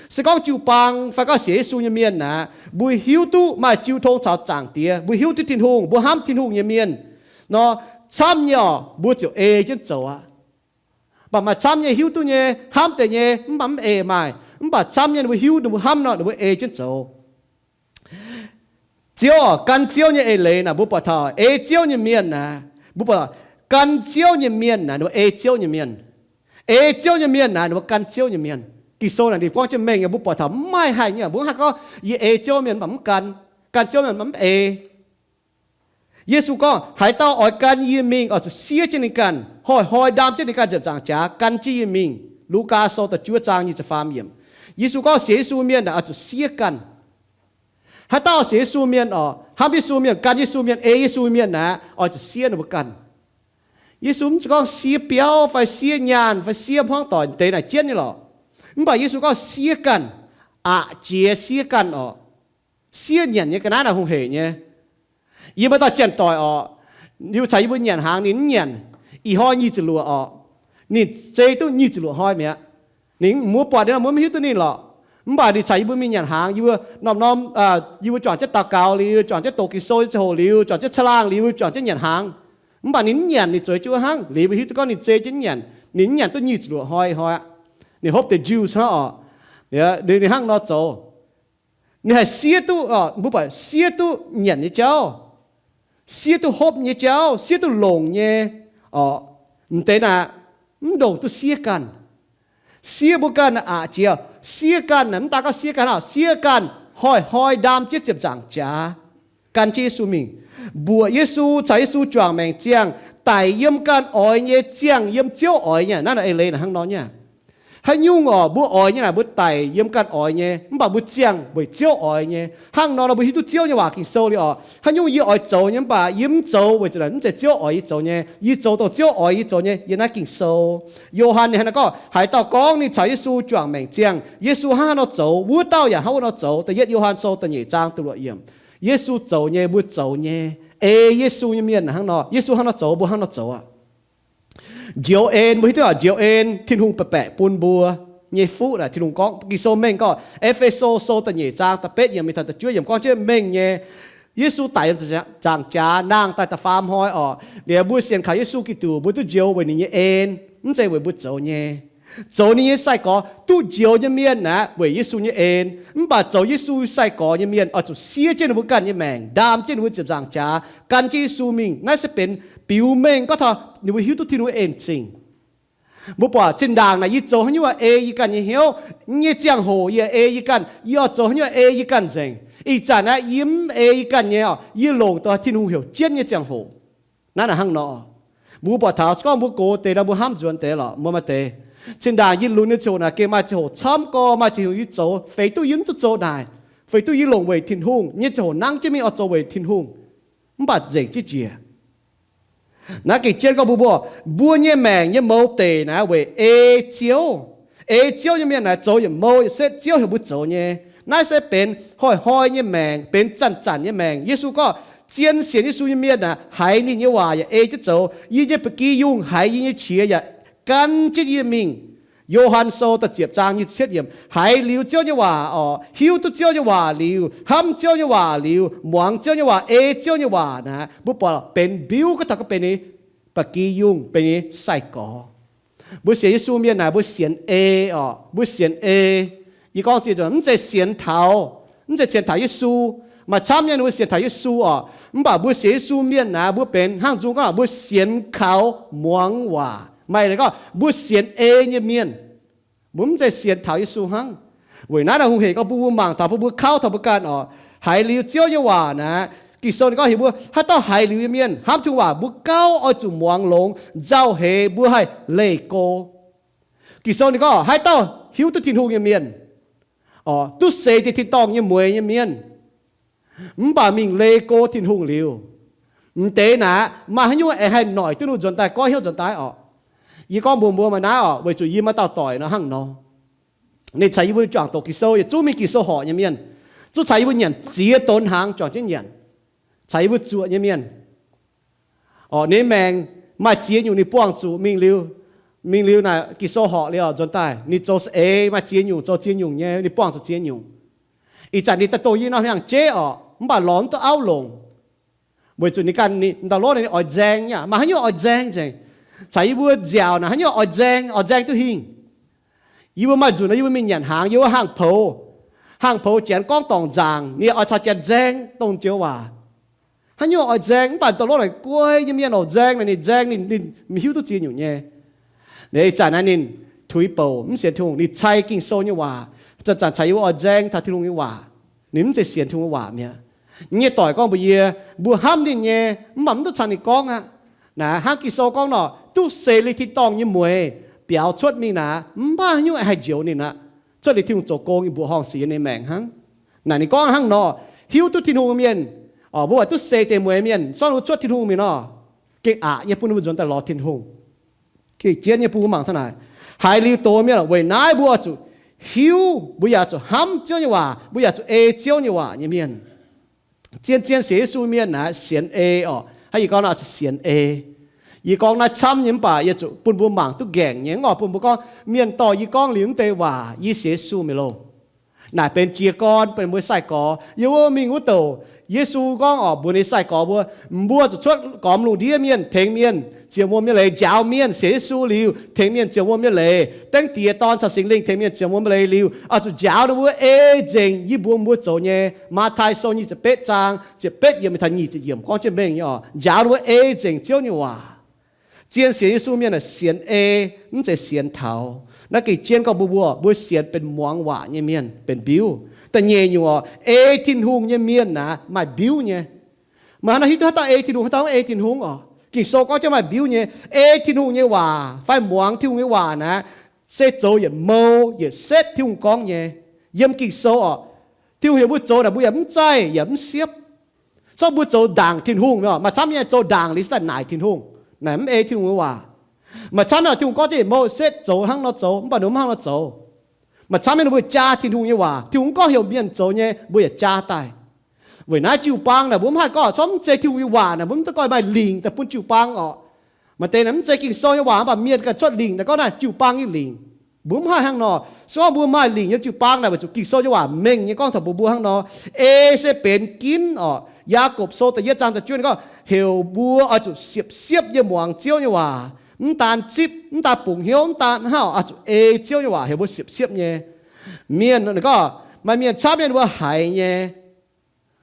Se gorngv jiu-baang fai gorngv sienx Yesu nyei mienh naaic, mbuo hiuv duqv maaih jiu tong caux Zaangc Diex, mbuo hiuv duqv Tin-Hungh, mbuo hnamv Tin-Hungh nyei mienh nor, camv nyei orqc, mbuo ziouc ei jienv zoux aqv. Mv baac maaih camv nyei hiuv duqv nyei, hnamv deix nyei, mv baac mv eix maaih. Mv baac camv nyei ninh mbuo hiuv, ninh mbuo hnamv nor, ninh mbuo ei jienv zoux. Ziouv orqc, gan Ziouv nyei eix leiz naaic mbuo buatc taux ei Ziouv nyei mienh naaic, mbuo buatc gan Ziouv nyei mienh naaic ninh mbuo ei Ziouv nyei mienh. Ei Ziouv nyei mienh naaic ninh mbuo gan Ziouv nyei mienh. Ging-Sou naaic ninh gorngv jienv mengh nyei, mbuo buatc taux mv maaih haaix nyungc, mbuo hnangv gorngv yie ei Ziouv mienh mv baac mv gan, gan Ziouv mienh mv baac mv ei. Yesu gorngv, haaix dauh oix gan yie mingh oix zuqc siev jienv ninh ganh, hnoi-hnoi ndaam jienv ninh ganh nziepc nzaangc jaax gan jienv yie mingh. Lugaa Sou da'juov zaang nyic ziepc faam yiemc. Yesu gorngv sienx Yesu mienh naaic oix zuqc siev ganh. Haaix dauh sienx Yesu mienh orqc, hnamv Yesu mienh, gan Yesu mienh, ei Yesu mienh naaic oix zuqc siev ninh mbuo ganh. Yesu mv zuqc gorngv siev biauv fai siev nyaanh fai siev hmuangv doic deix naaic jienv nyei lorqc. Mv baac Yesu gorngv siev ganh, aqc jiex siev ganh orqc. Siev nyanc nyei ga'naaiv naaic hungh heic nyei. Yie maaih dauh janx-doic orqc, liuz caux yie mbuo nyanc hnaangx ninh mv nyanc. Ih hnoi nyic ziepc luoqc orqc, ninh zei duqv nyic ziepc luoqc hnoi mi'aqv. Ninh mbuo buatc ninh nor mbuo maiv hiuv duqv ninh lorqc. Mv baac ninh caux yie mbuo mingh nyanc hnaangx, yie mbuo norm-norm, yie mbuo juangc jienv daux gaux liuz, juangc jienv doqc Ging-Sou nyei ziangh hoc liuz, juangc jienv caangh laangh liuz, juangc jienv nyanc hnaangx. Mv baac ninh mv nyanc, ninh zueiz jienv wuov hnangv. Liuz mbuo hiuv duqv gorngv ninh zei jienv nyanc. Ninh mv nyanc duqv nyic ziepc luoqc hnoi hnoi aqv. Ninh hopv deix juice hnangv oc. Ninh hnangv nor zoux. Ninh haih siev duqv, mbuo buatc siev duqv nyanc nyei jauv, siev duqv hopv nyei jauv, siev duqv longc nyei oc. M'deix naaic mv ndongc duqv siev ganh. Siev mbuo ganh aqc jiex, siev ganh naaic mv daan gorngv siev ganh hnangv, siev ganh hnoi-hnoi ndaam jienv ziepc nzaangc jaax gan jienv Yesu mingh, mbuoqc Yesu, caux Yesu juangc maengc ziangh, daic yiem ganh oix nyei, ziangh yiem Ziouv oix nyei. Naaiv naaic eix leiz naaic hnangv nor nyei. Haaix nyungc oc, mbuo oix nyei naaic mbuo daic yiem ganh oix nyei, mv baac mbuo ziangh weic Ziouv oix nyei. Hnangv nor nor mbuo hiuv duqv Ziouv nyei waac Ging-Sou liuz oc. Haaix nyungc yie oix zoux nyei mv baac yie mv zoux weic zuqc naaic mv zeiz Ziouv oix yie zoux nyei. Yie zoux dongh Ziouv oix yie zoux nyei. Yiem naaiv Ging-Sou, Yo^han ninh hnangv naaiv gorngv, haaix dauh gorngv ninh caux Yesu juangc maengc ziangh, Yesu hnangv haaix nor zoux, wuov dauh yaac hnangv wuov nor zoux. Da'yietv Yo^han Sou da'nyeic zaang da'luoqc yiemc. Yesu zoux nyei, mbuo zoux nyei. Ei Yesu nyei mienh hnangv nor, Yesu hnangv nor zoux, mbuo hnangv nor zoux aqv. Njoux en, mbuo hiuv duqv oc, njoux en Tin-Hungh baeqc baeqc bun mbuo nyei fuqv naaic. Tin-Hungh gorngv, Ging-Sou mengh gorngv, E^fe^so Sou da'nyeic zaang da'betv yiemc mingh taux da'juov yiemc gorngv jienv mengh nyei. Yesu daic yiem nzaangc jaax, nangh daaih da'faam hnoi oc. Liuz mbuo sienx kaux Yesu Giduc, mbuo duqv njoux weic ninh nyei en, mv zeiz weic mbuo zoux nyei. Zoux ninh nyei sai-gorx duqv njoux nyei mienh naaic weic Yesu nyei en. Mv baac zoux Yesu sai-gorx nyei mienh oix zuqc siev jienv ninh mbuo ganh nyei maengc, ndaam jienv ninh mbuo ziepc nzaangc jaax, gan jienv Yesu mingh. Naaiv se benx biux mengh gorngv taux ninh mbuo hiuv duqv Tin-Hungh en zingc. Mbuo buatc zinh ndaangc naaic yie zoux haaix nyungc ei yie ganh nyei hnyouv. Nyei ziangh hoc yie ei yie ganh, yie oix zoux haaix nyungc ei yie ganh nzengc. Ih zanc naaiv yie mv ei yie ganh nyei oc, yie longc dongh Tin-Hungh heuc jienv nyei ziangh hoc. Naaiv naaic hnangv nor, mbuo buatc taux se gorngv mbuo gox deix nor mbuo hnamv nzuonx deix lorqc, mbuo maaih deix. Zinh ndaangc yie lunx nyei ziangh hoc naaic gengh maaih ziangh hoc camv gorx, maaih ziangh hoc yie zoux feix duqv yie mv duqv zoux naaic, feix duqv yie longc weic Tin-Hungh nyei ziangh hoc nangv jienv mingh oix zoux weic Tin-Hungh, mv baac nzengc jienv njiec. Naaiv gengh jienv gorngv mbuo, mbuo, mbuo nyei maengc nyei mouz deic naaiv weic ei Ziouv. Ei Ziouv nyei mienh naaiv zoux yietc mouh yietc setv Ziouv heuc mbuo zoux nyei. Naaiv se benx hnoi-hnoi nyei maengc, benx zanc-zanc nyei maengc. Yesu gorngv, zien sienx Yesu nyei mienh aah, haiz ninh nyei waac yaac ei jienv zoux. Yie nyei ba'gi yungh haiz yie nyei qiex yaac gan jienv yie mingh. Yo^han Sou da'ziepc zaang nyic ziepc cietv yiemc. Haiz liuz Ziouv nyei waac oc, hiuv duqv Ziouv nyei waac liuz, hnamv Ziouv nyei waac liuz, muangx Ziouv nyei waac, ei Ziouv nyei waac naaiv, mbuo buatc benx mbiuv gorngv taux gorngv benx nyei ba'gi yungh, benx nyei sai-gorx. Mbuo sienx Yesu mienh naaic mbuo sienx ei oc, mbuo sienx ei. Yie gorngv ziex nzunc, mv zeiz sienx taux, mv zeiz sienx taux Yesu. Maaih camv nyei ninh mbuo sienx taux Yesu oc, mv baac mbuo sienx Yesu mienh naaiv mbuo benx hnangv nzung gorngv mbuo sienx kaux muangx waac. Maaih leiz gorngv mbuo sienx ei nyei mienh. Mbuo mv zeiz sienx taux Yesu hnangv. Weic naaiv naaic hungh hec gorngv bun mbuo mangc taux, bun mbuo kauv taux mbuo ganh oc. Haiz liuz Ziouv nyei waac naaic, Ging-Sou ninh gorngv heuc mbuo haaix dauh haiz liuz nyei mienh, hnamv Tin-Hungh waac, mbuo gauh oix zuqc muangx longx, nzauh heix mbuo haih leih go. Ging-Sou ninh gorngv haaix dauh hiuv duqv Tin-Hungh nyei mienh, oc, duqv seix deix tin-dorngh nyei mueix nyei mienh, mv baac mingh leih go Tin-Hungh liuz, m'deix naaic maaih haaix nyungc aengx haih noic duqv ninh nzuonx daaih, goiv hnyouv nzuonx daaih oc. Yie gorngv mbuox mbuo maaih naaiv oc, weic zuqc yie maaih dauh doic nor hnangv nor. Ninh caux yie mbuo juangc doqc Ging-Sou, yietc zungv mingh Ging-Sou horqc nyei mienh, zungv caux yie mbuo nyanc ziex donx hnaangx juangc jienv nyanc, caux yie mbuo zuoqc nyei mienh. Oc, ninh maengc maaih ziex nyungc ninh buangh zuqc mingh liuz, mingh liuz naaic Ging-Sou horqc liuz oc, nzuonx daaih ninh zoux saeng-eix, maaih ziex nyungc zoux ziex nyungc nyei, ninh buangh zuqc ziex nyungc. Ih zanc ninh daaih dongh yie nor hnyangx jeiv oc, mv baac lorz mv duqv auv longc, weic zuqc ninh ganh ninh ndau-lotv ninh oix nzaeng nyei aqv. Maaih haaix nyungc oix nzaeng nzengc. Caux yie mbuo nziaauc naaic haaix nyungc oix nzaeng, oix nzaeng duqv hingh. Yie mbuo maaih nzunc nor yie mbuo mingh nyanc hnaangx, yie mbuo hangx poux, hangx poux janx gorngv dorngc nzaangc, ninh oix caux janx nzaeng dongh joux waac. Haaix nyungc oix nzaeng, mv baac ndau-lotv naaic guai nyei mienh oc, nzaeng naaic ninh nzaeng, ninh, ninh hiuv duqv ziex nyungc nyei. Ih zanc naaiv ninh tuix bouc mv sienx Tin-Hungh, ninh cai Ging-Sou nyei waac, zanc-zanc caux yie mbuo oix nzaeng taux Tin-Hungh nyei waac. Ninh mv zeiz sienx Tin-Hungh nyei waac mi'aqv. Yie nyei doic gorngv mbuox yie, mbuo hnamv ninh nyei, mv baac mv duqv caux ninh gorngv aqv. Naaic hnangv Ging-Sou gorngv nor, duqv seix liuz tin-dorngh nyei mueix biaux cuotv mingh naaic, mv baac haaix nyungc haih njoux ninh aqv. Cuotv liuz Tin-Hungh zoux gong, ninh mbuoqc horngh sic yiem ninh maengc hnangv. Naaic ninh gorngv hnangv nor, hiuv duqv Tin-Hungh mienh, oc, mbuo buatc duqv seix deix mueix mienh, sortv mbuo cuotv Tin-Hungh mingh nor, gengh aqc nyei bun mbuo nzuonx daaih lorz Tin-Hungh. Gengh jienv nyei bun mbuo mangc taux naaic. Haiz liuz doz mienh, weic naaiv mbuo oix zuqc hiuv, mbuo yaac zuqc hnamv Ziouv nyei waac, mbuo yaac zuqc ei Ziouv nyei waac nyei mienh. Zien-zien sienx Yesu mienh naaic sienx ei oc. Hnangv yie gorngv nor, zuqc sienx ei. Yie gorngv naaiv camv nyei mv baac yie zuqc bun mbuo mangc duqv ngaengc nyei, mv oix bun mbuo gorngv mienh dorh yie gorngv liuz mv deix waac, yie sienx Yesu mi'aqv loh. Naaic benx jiez gorn, benx mbuo sai-gorx. Yiem wuov mingh wuov douc, Yesu gorngv oc, mbuox ninh sai-gorx mbuo, mbuo zuqc cuotv gormx lungh ndiev mienh, tengx mienh ziouc wuom nyei leiz, njaaux mienh sienx Yesu liuz, tengx mienh ziouc wuom nyei leiz, dengv Diex, Dorn caux Singx Lingh, tengx mienh ziouc wuom nyei leiz liuz, oix zuqc njaaux ninh mbuo ei nzengc yie mbuox mbuo zoux nyei. Matv^tai Sou nyic ziepc betv zaang ziepc betv yiemc taux nyic ziepc yiemc gorngv jienv mengh nyei oc. Njaaux ninh mbuo ei nzengc Ziouv nyei waac. Zien sienx Yesu mienh aah, sienx ei, mv zeiz sienx taux. Naaiv gengh jienv gorngv mbuo, mbuo, mbuo sienx benx muangx waac nyei mienh, benx mbiuv. Da'nyeic nyungc oc, ei Tin-Hungh nyei mienh naaic maaih mbiuv nyei. Meih hnangv naaiv hiuv duqv haaix dauh ei Tin-Hungh, haaix dauh mv ei Tin-Hungh oc. Ging-Sou gorngv jienv maaih mbiuv nyei. Ei Tin-Hungh nyei waac fai muangx Tin-Hungh nyei waac naaic, se zoux yietc mou yietc setv Tin-Hungh gorngv nyei. Yiem Ging-Sou oc, Tin-Hungh heuc mbuo zoux naaic mbuo yaac mv zaih yaac mv siepv. Zorqv mbuo zoux ndaangc Tin-Hungh oc. Maaih camv nyei zoux ndaangc liuz se daaih naaic Tin-Hungh, naaic mv ei Tin-Hungh nyei waac. Maaih camv nyei Tin-Hungh gorngv jienv yietc mou setv zoux hnangv nor zoux, mv baac ninh mv hnangv nor zoux. Maaih camv nyei ninh mbuo jaa Tin-Hungh nyei waac, Tin-Hungh mv gorngv heuc mienh zoux nyei, mbuo yaac jaa daaih. Weic naaiv jiu-baang naaic mbuo mv haih gorngv corc mv zeiz Tin-Hungh nyei waac naaic mbuo mv duqv gorngv maaih lingc daaih bun jiu-baang oc. Maaih deix naaic mv zeiz Ging-Sou nyei waac, mv baac mienh ganh cuotv lingc daaih gorngv naaiv jiu-baang nyei lingc. Mbuo mv haih hnangv nor. Se gorngv mbuo maaih lingc yiem jiu-baang naaic, weic zuqc Ging-Sou nyei waac mengh nyei gorngv taux mbuo, mbuo hnangv nor. Ei se benx ginv oc. Yaagorpc Sou da'yietv zaang da'juov gorngv heuc mbuo oix zuqc siepv-siepv yiem muangx Ziouv nyei waac. Mv daan zipv, mv daan bungx hnyouv, mv daan hnangv, oix zuqc ei Ziouv nyei waac heuc mbuo siepv-siepv nyei. Mienh gorngv, maaih mienh camv mienh mbuo haiz nyei,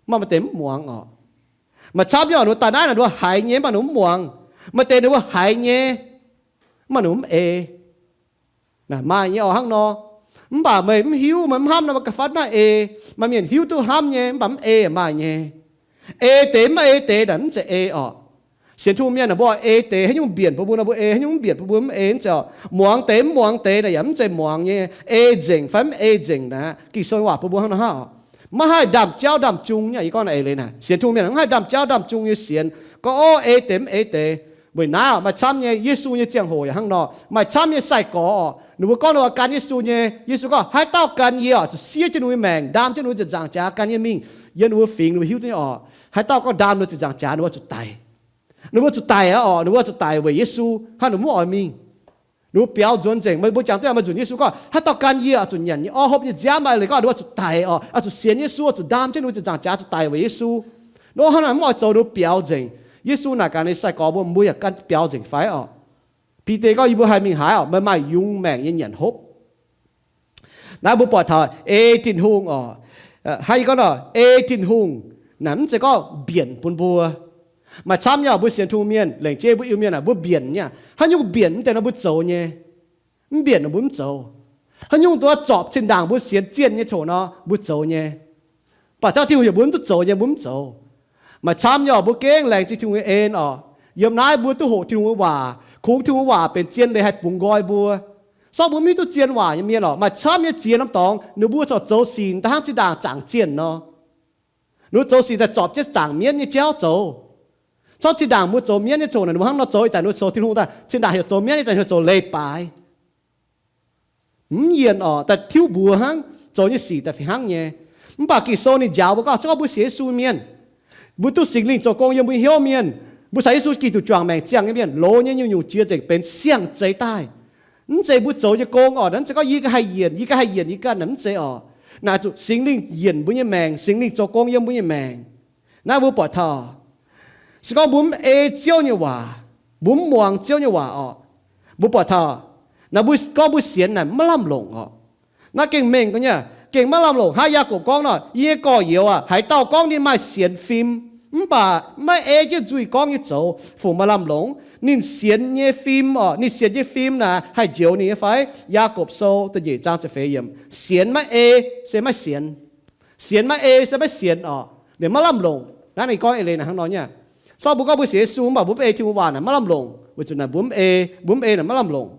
mv baac maaih deix mv muangx oc. Maaih camv nyei oc, ninh mbuo daaih naaiv naaic ninh mbuo haiz nyei mv baac ninh mbuo mv muangx. Maaih deix ninh mbuo haiz nyei, mv baac ninh mbuo mv ei. Naaic maaih nyei oc hnangv nor. Mv baac meih mv hiuv, meih mv hnamv nor, meih ga'fanh maiv ei. Maaih mienh hiuv duqv hnamv nyei mv baac mv ei maaih nyei. Ei deix mv ei deix naaic mv zeiz ei oc. Sienx Tin-Hungh mienh naaic mbuo ei deix haaix nyungc mbienc bun mbuo nor mbuo ei, haaix nyungc mv mbienc bun mbuo mv ei, mv zeiz oc. Muangx deix mv muangx deix naaic yaac mv zeiz muangx nyei. Ei nzengc fai mv ei nzengc naaic, Ging-Sou nyei waac bun mbuo hnangv nor hnangv oc. Maiv haih ndaamv-jauv ndaamv-jung nyei. Yie gorngv naaic eix leiz naaic, sienx Tin-Hungh mienh mv haih ndaamv-jauv ndaamv-jung nyei sienx, gorngv, o, ei deix mv ei deix. Weic naaiv maaih camv nyei Yesu nyei ziangh hoc yaac hnangv nor. Maaih camv nyei sai-gorx oc, ninh mbuo gorngv ninh mbuo gan Yesu nyei. Yesu gorngv, haaix dauh gan yie oc, zuqc siev jienv ninh mbuo nyei maengc, ndaam jienv ninh mbuo ziepc nzaangc jaax gan yie mingh yiem ninh mbuo fingx, ninh mbuo hiuv duqv nyei oc. Haaix dauh gorngv ndaam ninh mbuo ziepc nzaangc jaax, ninh mbuo zuqc daic. Ninh mbuo zuqc daic aqv oc, ninh mbuo zuqc daic weic Yesu hnangv, ninh mbuo mv oix mingh. Ninh mbuo biaux nzuonx nzengc. Meih mbuo jangx duqv meih nzunc Yesu gorngv, haaix dauh gan yie oc, zuqc nyanc nyei orv hopv nyei nziaamv. Maaih eix leiz gorngv ninh mbuo zuqc daic oc, oix zuqc sienx Yesu, zuqc ndaam jienv ninh mbuo ziepc nzaangc jaax zuqc daic weic Yesu. Nor hnangv naaic mv oix zoux, ninh mbuo biaux nzengc. Yesu naaic gaax ninh sai-gorx mbuo, mbuo yaac gan biaux nzengc fai oc? Bide gorngv, yie mbuo haih mingh haaix oc? Meih maaih yungz maengc nyei nyanc hopv. Naaiv mbuo buatc taux ei Tin-Hungh oc. Hnangv yie gorngv nor, ei Tin-Hungh naaic mv zeiz gorngv mbienc bun mbuo. Maaih camv nyei oc, mbuo sienx Tin-Hungh mienh, laengz jeiv mbuo Iu-Mienh aac, mbuo mbienc nyei. Haaix nyungc mbienc mv deix nor mbuo zoux nyei. Mv mbienc nor mbuo mv zoux. Haaix nyungc duqv zorpc zinh ndaangc mbuo sienx zienh nyei coc nor mbuo zoux nyei. Baac taux Tin-Hungh heuc mbuo mv duqv zoux nyei, mbuo mv zoux. Maaih camv nyei oc, mbuo gengh laengz zingh Tin-Hungh nyei en oc. Yiem naaiv mbuo duqv hoqc Tin-Hungh nyei waac, kungx Tin-Hungh nyei waac benx zien leiz haih bungx nqoi mbuo. Sorng mbuo mv hiuv duqv zien waac nyei mienh oc, maaih camv nyei ziex norm dorngx ninh mbuo corc zoux sic daaih hnangv zinh ndaangc zaangc zienh nor. Ninh mbuo zoux sic daaih zorpc jienv zaangc mienv nyei jauv zoux. Corc zinh ndaangc mbuo zoux mienv nyei coc naaic, ninh mbuo hnangv nor zoux, ih zanc ninh mbuo zoux Tin-Hungh daaih zinh ndaangc heuc zoux mienv, ih zanc heuc zoux leiz-baaix. Mv yienc oc, daaih tiuv mbuox hnangv, zoux nyei sic daaih fih hnangv nyei. Mv baac Ging-Sou ninh njaaux mbuo gorngv, se gorngv mbuo sienx Yesu mienh, mbuo duqv Singx Lingh zoux gong yiem mbuo hnyouv mienh, mbuo caux Yesu Giduc juangc maengc ziangh nyei mienh, loz nyei nyungc-nyungc jiex nzengc benx siang-zeix daaih. Mv zeiz mbuo zoux nyei gong oc, mv zeiz gorngv yie ganh haih yienc, yie ganh haih yienc yie ganh, mv zeiz oc. Naaic zuqc Singx Lingh yienc mbuo nyei maengc, Singx Lingh zoux gong yiem mbuo nyei maengc. Naaiv mbuo buatc taux, se gorngv mbuo mv ei Ziouv nyei waac, mbuo mv muangx Ziouv nyei waac oc, mbuo buatc taux, naaiv mbuo gorngv mbuo sienx naaic maiv lamh longc oc. Naaiv gengh mengh nyei, gengh maiv lamh longc. Hnangv Yaagorpc gorngv nor, yie nyei gorx-youz aac, haaix dauh gorngv ninh maaih sienx fim, mv baac maiv ei jienv nzuih gorngv nyei zoux, fungc maaih lamh longc? Ninh sienx nyei fim oc, ninh sienx nyei fim naaic haih njoux ninh nyei fai? Yaagorpc Sou da'nyeic zaang ziepc feix yiemc, sienx maiv ei se maiv sienx. Sienx maiv ei se maiv sienx oc, ninh maiv lamh longc. Naaiv ninh gorngv eix leiz naaic hnangv nor nyei. Sorng mbuo gorngv mbuo sienx Yesu mv baac mbuo mv ei Tin-Hungh waac naaic maiv lamh longc, weic zuqc naaic mbuo mv ei, mbuo mv ei naaic maiv lamh longc.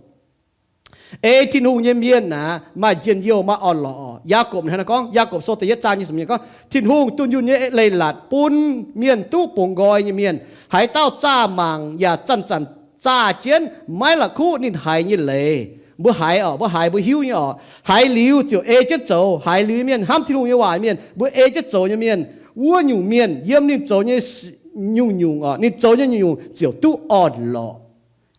Ei Tin-Hungh nyei mienh naaic maaih njien-youh, maaih orn-lorqc oc. Yaagorpc hnangv naaiv gorngv, Yaagorpc Sou da'yietv zaang nyic ziepc yiemc gorngv, Tin-Hungh dunh yunh nyei leiz-latc bun mienh duqv bungx nqoi nyei mienh. Haaix dauh zaah mangc yaac zanc-zanc zaah jienv, maiv la'kuqv ninh haiz nyei leiz. Mbuo haiz oc, mbuo haiz, mbuo hiuv nyei oc. Haiz liuz ziouc ei jienv zoux. Haiz liuz nyei mienh, hnamv Tin-Hungh nyei waac nyei mienh, mbuo ei jienv zoux nyei mienh, wuov nyungc mienh yiem ninh zoux nyei nyungc-nyungc oc, ninh zoux nyei nyungc-nyungc ziouc duqv orn-lorqc.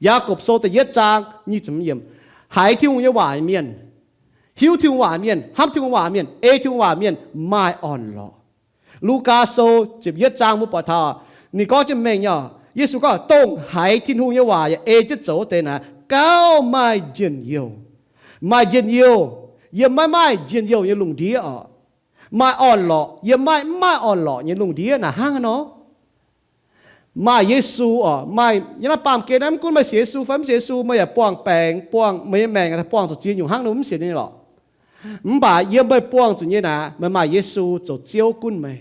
Yaagorpc Sou da'yietv zaang nyic ziepc hmz yiemc, haiz Tin-Hungh nyei waac mienh, hiuv Tin-Hungh waac mienh, hnamv Tin-Hungh waac mienh, ei Tin-Hungh waac mienh maaih orn-lorqc. Lugaa Sou ziepc yietv zaang mbuo buatc taux, ninh gorngv jienv mengh nyei, Yesu gorngv, dongh haiz Tin-Hungh nyei waac yaac ei jienv zoux wuov deix naaic, gauh maaih njien-youh. Maaih njien-youh yiem maiv maaih njien-youh nyei lungh ndiev oc. Maaih orn-lorqc yiem maiv maaih orn-lorqc nyei lungh ndiev naaic hnangv haaix nor. Maaih Yesu oc, maaih yiem naaiv baamh gen naaiv, mv gunv meih sienx Yesu fai mv sienx Yesu, meih yaac buangh baengc, buangh meih nyei maengc, buangh zuqc ziex nyungc hnangv nor, mv sienx nyei lorqc. Mv baac yiem meih buangh zuqc nyei naaic, meih maaih Yesu zoux Ziouv gunv meih.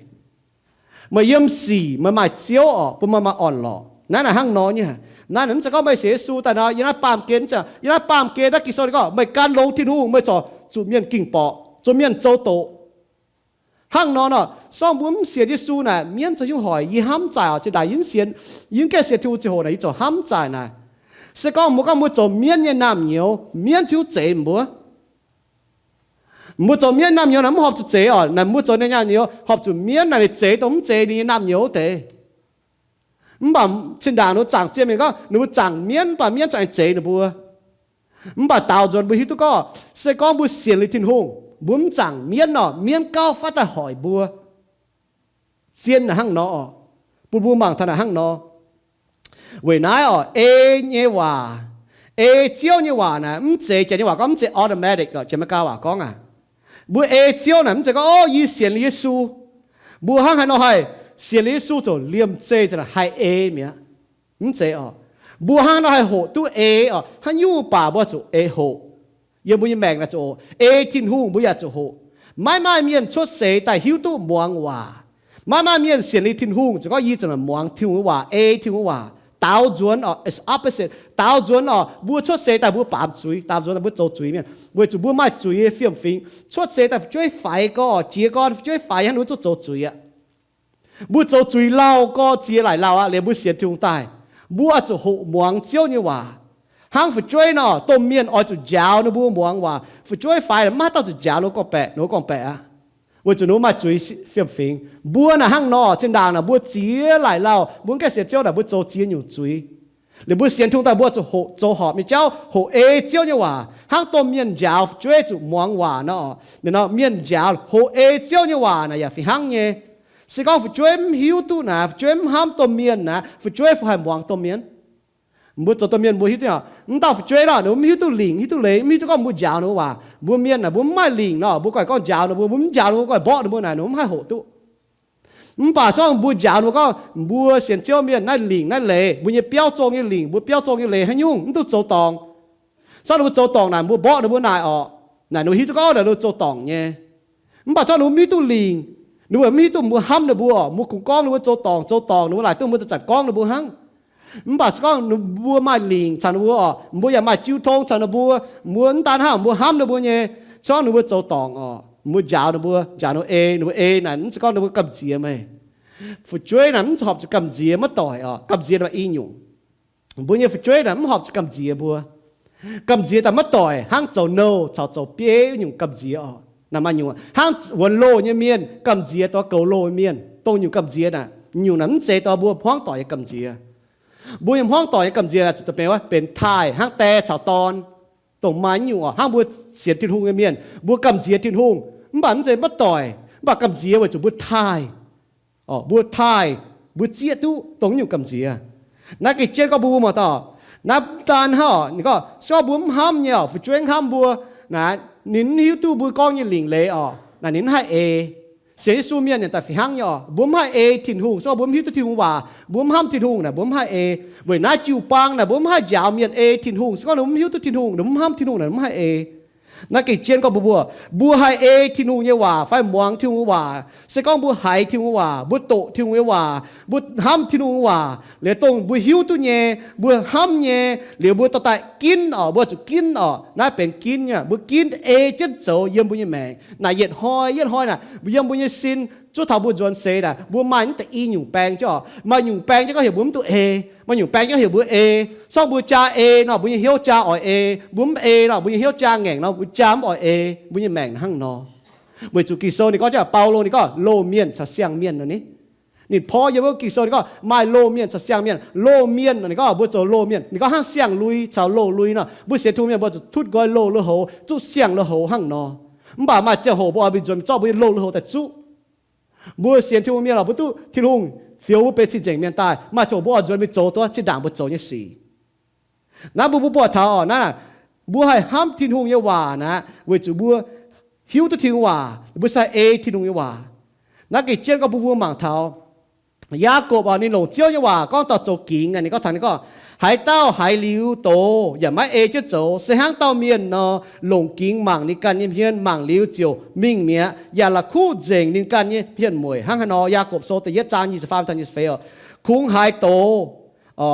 Meih yiem sic meih maaih Ziouv oc, bun meih maaih orn-lorqc. Naaiv naaic hnangv nor nyei. Naaiv naaic mv zeiz gorngv meih sienx Yesu daaih nor, yiem naaiv baamh gen, mv zeiz, yiem naaiv baamh gen naaiv Ging-Sou ninh gorngv, meih gan longx Tin-Hungh, meih corc zuqc mienh ging-borqc, zuqc mienh zoux doqc. Hnangv nor nor, sorng mbuo mv sienx Yesu naaic, mienv zoux hiuv hoic. Yie hnamv zaaic oc, zinh ndaangc yie mv sienx, yie mv gaengh sienx Tin-Hungh ziangh hoc naaic, yie zoux hnamv zaaic naaic. Se gorngv mbuo gorngv mbuo zoux mienv nyei naamh nyouz, mienv hiuv zeix mbuo. Mbuo zoux mienv naamh nyouz naaic mv horpc zuqc zeix oc. Naaic mbuo zoux nyei naamh nyouz horpc zuqc mienv naaic ninh zeix dongh mv zeiz ninh nyei naamh nyouz wuov deix. Mv baac zinh ndaangc ninh mbuo zaangc zien mienh gorngv ninh mbuo zaangc mienv, mv baac mienv za'gengh zeix ninh mbuo. Mv baac daaux nzuonx mbuo hiuv duqv gorngv, se gorngv mbuo sienx liuz Tin-Hungh, mbuo mv zaangc mienv nor, mienv gauh faatv daaih hoic mbuo. Zien naaic hnangv nor oc. Bun mbuo mangc taux naaic hnangv nor. Weic naaiv oc, ei nyei waac, ei Ziouv nyei waac naaic mv zeiz, janx nyei waac gorngv mv zeiz automatic oc, janx Meigaa waac gorngv aqv. Mbuo ei Ziouv naaic mv zeiz gorngv, o, yie sienx liuz Yesu, mbuo hnangv haaix nor haih sienx liuz Yesu ziouc liemh zeih haih ei mi'aqv. Mv zeiz oc. Mbuo hnangv haaix nor haih hoqc duqv ei oc? Haaix nyungc baac mbuo zuqc ei hoqc. Yiem mbuo nyei maengc naaic zuqc hoqc. Ei Tin-Hungh mbuo yaac zuqc hoqc. Maiv maaih mienh cuotv seix daaih hiuv duqv muangx waac. Maiv maaih mienh sienx liuz Tin-Hungh ziouc gorngv, yie ziouc muangx Tin-Hungh nyei waac, ei Tin-Hungh nyei waac. Daaux nzuonx oc, it's opposite. Daaux nzuonx oc, mbuo cuotv seix daaih mbuo baamz zuiz, daaux nzuonx daaih mbuo zoux zuiz mienh, weic zuqc mbuo maaih zuiz nyei fiem-fingx. Cuotv seix daaih fu'jueiv faix gorx, jiex gorn fu'jueiv faix hnangv, ninh mbuo zuqc zoux zuiz aqv. Mbuo zoux zuiz lauh gorx, ziex laaic lauh aqv, liuz mbuo sienx Tin-Hungh daaih, mbuo oix zuqc hoqc muangx Ziouv nyei waac. Hnangv fu'jueiv nor, domh mienh oix zuqc njaaux ninh mbuo muangx waac. Fu'jueiv faix maiv haih dauh zuqc njaaux ninh mbuo gorngv-baeqc, ninh mbuo gorngv-baeqc aqv, weic zuqc ninh mbuo maaih zuiz fiem-fingx. Mbuo naaic hnangv nor, zinh ndaangc naaic mbuo ziex laaic lauh, mbuo gaengh sienx Ziouv naaic, mbuo zoux ziex nyungc zuiz. Liuz mbuo sienx Tin-Hungh daaih, mbuo zuqc hoqc zoux horpc nyei jauv, hoqc ei Ziouv nyei waac. Hnangv domh mienh njaaux fu'jueiv zuqc muangx waac nor, ninh nor, mienh njaaux hoqc ei Ziouv nyei waac naaic yaac fih hnangv nyei. Se gorngv fu'jueiv mv hiuv duqv naaic, fu'jueiv mv hnamv domh mienh naaic, fu'jueiv fai haih muangx domh mienh? Mbuo zoux domh mienh mbuo hiuv duqv, mv dauh fu'jueiv nor, ninh mbuo mv hiuv duqv lingc, hiuv duqv leiz, mv hiuv duqv gorngv mbuo njaaux ninh mbuo waac. Mbuo mienh naaic, mbuo mv maaih lingc nor, mbuo guaih gorngv njaaux ninh mbuo, mbuo mv njaaux ninh mbuo, guaih mborqv ninh mbuo naaic, ninh mbuo mv haih hoqc duqv. Mv baac se gorngv mbuo njaaux ninh mbuo gorngv, mbuo sienx Ziouv mienh naaiv lingc naaiv leiz, mbuo nyei biauv zong nyei lingc, mbuo biauv zong nyei leiz haaix nyungc, mv duqv zoux dorngc. Se gorngv ninh mbuo zoux dorngc naaic, mbuo mborqv ninh mbuo naaic orqc, naaic ninh mbuo hiuv duqv gorngv naaic ninh mbuo zoux dorngc nyei. Mv baac se gorngv ninh mbuo mv hiuv duqv lingc, ninh mbuo mv hiuv duqv mbuo hnamv ninh mbuo orqc, mbuo kungx gorngv ninh mbuo zoux dorngc, zoux dorngc, ninh mbuo laaic duqv mbuo zanc-zanc gorngv ninh mbuo hnangv. Mv baac se gorngv ninh mbuo maaih lingc caux ninh mbuo orqc, mbuo yaac maaih jiu tong caux ninh mbuo, mbuo mv daan hnangv mbuo hnamv ninh mbuo nyei, se gorngv ninh mbuo zoux dorngc orqc, mbuo njaaux ninh mbuo, njaaux ninh mbuo ei, ninh mbuo ei naaic, mv zeiz gorngv ninh mbuo gamh nziex meih. Fu'jueiv naaic mv horpc zuqc gamh nziex maiv doic orqc. Gamh nziex naaic i nyungc. Mbuo nyei fu'jueiv naaic mv horpc zuqc gamh nziex mbuo. Gamh nziex daaih maiv doic, hnangv zoux nouh caux zoux bieiv nyungc gamh nziex orqc. Naaic maaih nyungc hnangv wuonx loh nyei mienh gamh nziex dongh goux loh nyei mienh. Dongh nyungc gamh nziex naaic, nyungc naaic mv zeiz dongh mbuo hmuangv doic nyei gamh nziex. Mbuo nyei hmuangv doic nyei gamh nziex naaic zuqc dongh benx wuov, benx taaih hnangv die caux dorn. Dongh maaih nyungc orqc, hnangv mbuo sienx Tin-Hungh nyei mienh, mbuo gamh nziex Tin-Hungh, mv baac mv zeiz maiv doic, mv baac gamh nziex weic zuqc mbuo taaih. Mbuo taaih, mbuo zieqv duqv dongh nyungc gamh nziex. Naaiv gengh jienv gorngv mbuo mbuo muangx daaih, naaiv daan hnangv orqc, ninh gorngv se gorngv mbuo mv hnamv nyei orqc, fu'jueiv mv hnamv mbuo, naaic ninh mv hiuv duqv mbuo gorngv nyei lingc leiz orqc, naaic ninh mv haih ei. Sienx Yesu mienh nyanc daaih fih hnangv nyei orqc, mbuo mv haih ei Tin-Hungh. Se gorngv mbuo mv hiuv duqv Tin-Hungh waac, mbuo mv hnamv Tin-Hungh naaic, mbuo mv haih ei. Weic naaiv jiu-baang naaic mbuo mv haih njaaux mienh ei Tin-Hungh. Se gorngv ninh mbuo mv hiuv duqv Tin-Hungh, ninh mbuo mv hnamv Tin-Hungh naaic, mv haih ei. Naaiv gengh jienv gorngv mbuo, mbuo, mbuo haih ei Tin-Hungh nyei waac fai muangx Tin-Hungh nyei waac. Se gorngv mbuo haiz Tin-Hungh nyei waac, mbuo doqc Tin-Hungh nyei waac, mbuo hnamv Tin-Hungh nyei waac, liuz dongh mbuo hiuv duqv nyei, mbuo hnamv nyei, liuz mbuo dorh daaih ginv orqc, mbuo zuqc ginv orqc. Naaiv benx ginv nyei, mbuo ginv ei jienv zoux yiem mbuo nyei maengc. Naaic yietc hnoi yietc hnoi naaic, mbuo yiem mbuo nyei sin, zuov taux mbuo nzuonx seix naaic, mbuo maaih naaiv deix i nyungc baeng jienv orqc. Maaih nyungc baeng jienv gorngv heuc mbuo mv duqv ei, maaih nyungc baeng jienv heuc mbuo ei. Se gorngv mbuo jaa ei nor, mbuo nyei hnyouv jaa oix ei. Mbuo mv ei nor, mbuo nyei hnyouv jaa ngaengc nor, mbuo jaa mv oix ei. Mbuo nyei maengc hnangv nor. Weic zuqc Ging-Sou ninh gorngv jienv, Baulo ninh gorngv loz-mienh caux siang-mienh nor ni. Ninh porv yiem wuov Ging-Sou ninh gorngv maaih loz-mienh caux siang-mienh. Loz-mienh ninh gorngv mbuo zoux loz-mienh, ninh gorngv hnangv siang-lui caux loz-lui nor. Mbuo sienx Tin-Hungh mienh mbuo zuqc tutv nqoi loz lui-houx, zuqv siang lui-houx hnangv nor. Mv baac maaih ziangh hoc mbuo oix mingh nzuonx mingh zorqv mbuo nyei loz lui-houx daaih zuqv. Mbuo sienx Tin-Hungh mienh lorqc, mbuo duqv Tin-Hungh fioux mbuo benx cing-nzengc mienh daaih, maaih ziangh hoc mbuo oix nzuonx mingh zoux duqv zinh ndaangc mbuo zoux nyei sic. Naaiv mbuo, mbuo buatc taux oc, naaiv mbuo haih hnamv Tin-Hungh nyei waac naaiv weic zuqc mbuo hiuv duqv Tin-Hungh waac, mbuo sai ei Tin-Hungh nyei waac. Naaiv gengh jienv gorngv bun mbuo mangc taux Yaagorpc oc, ninh longc Ziouv nyei waac gorngv dauh zoux gingx, ninh gorngv taux ninh gorngv, haaix dauh haiz liuz doz yaac maiv ei jienv zoux se hnangv dauh mienh nor, longc gingx mangc ninh ganh nyei hmien, mangc liuz ziouc mingh mi'aqv, yaac la'kuqv nzengc ninh ganh nyei hmien mueic. Hnangv haaix nor? Yaagorpc Sou da'yietv zaang nyic ziepc faam taux nyic ziepc feix oc. Kungx haiz doz,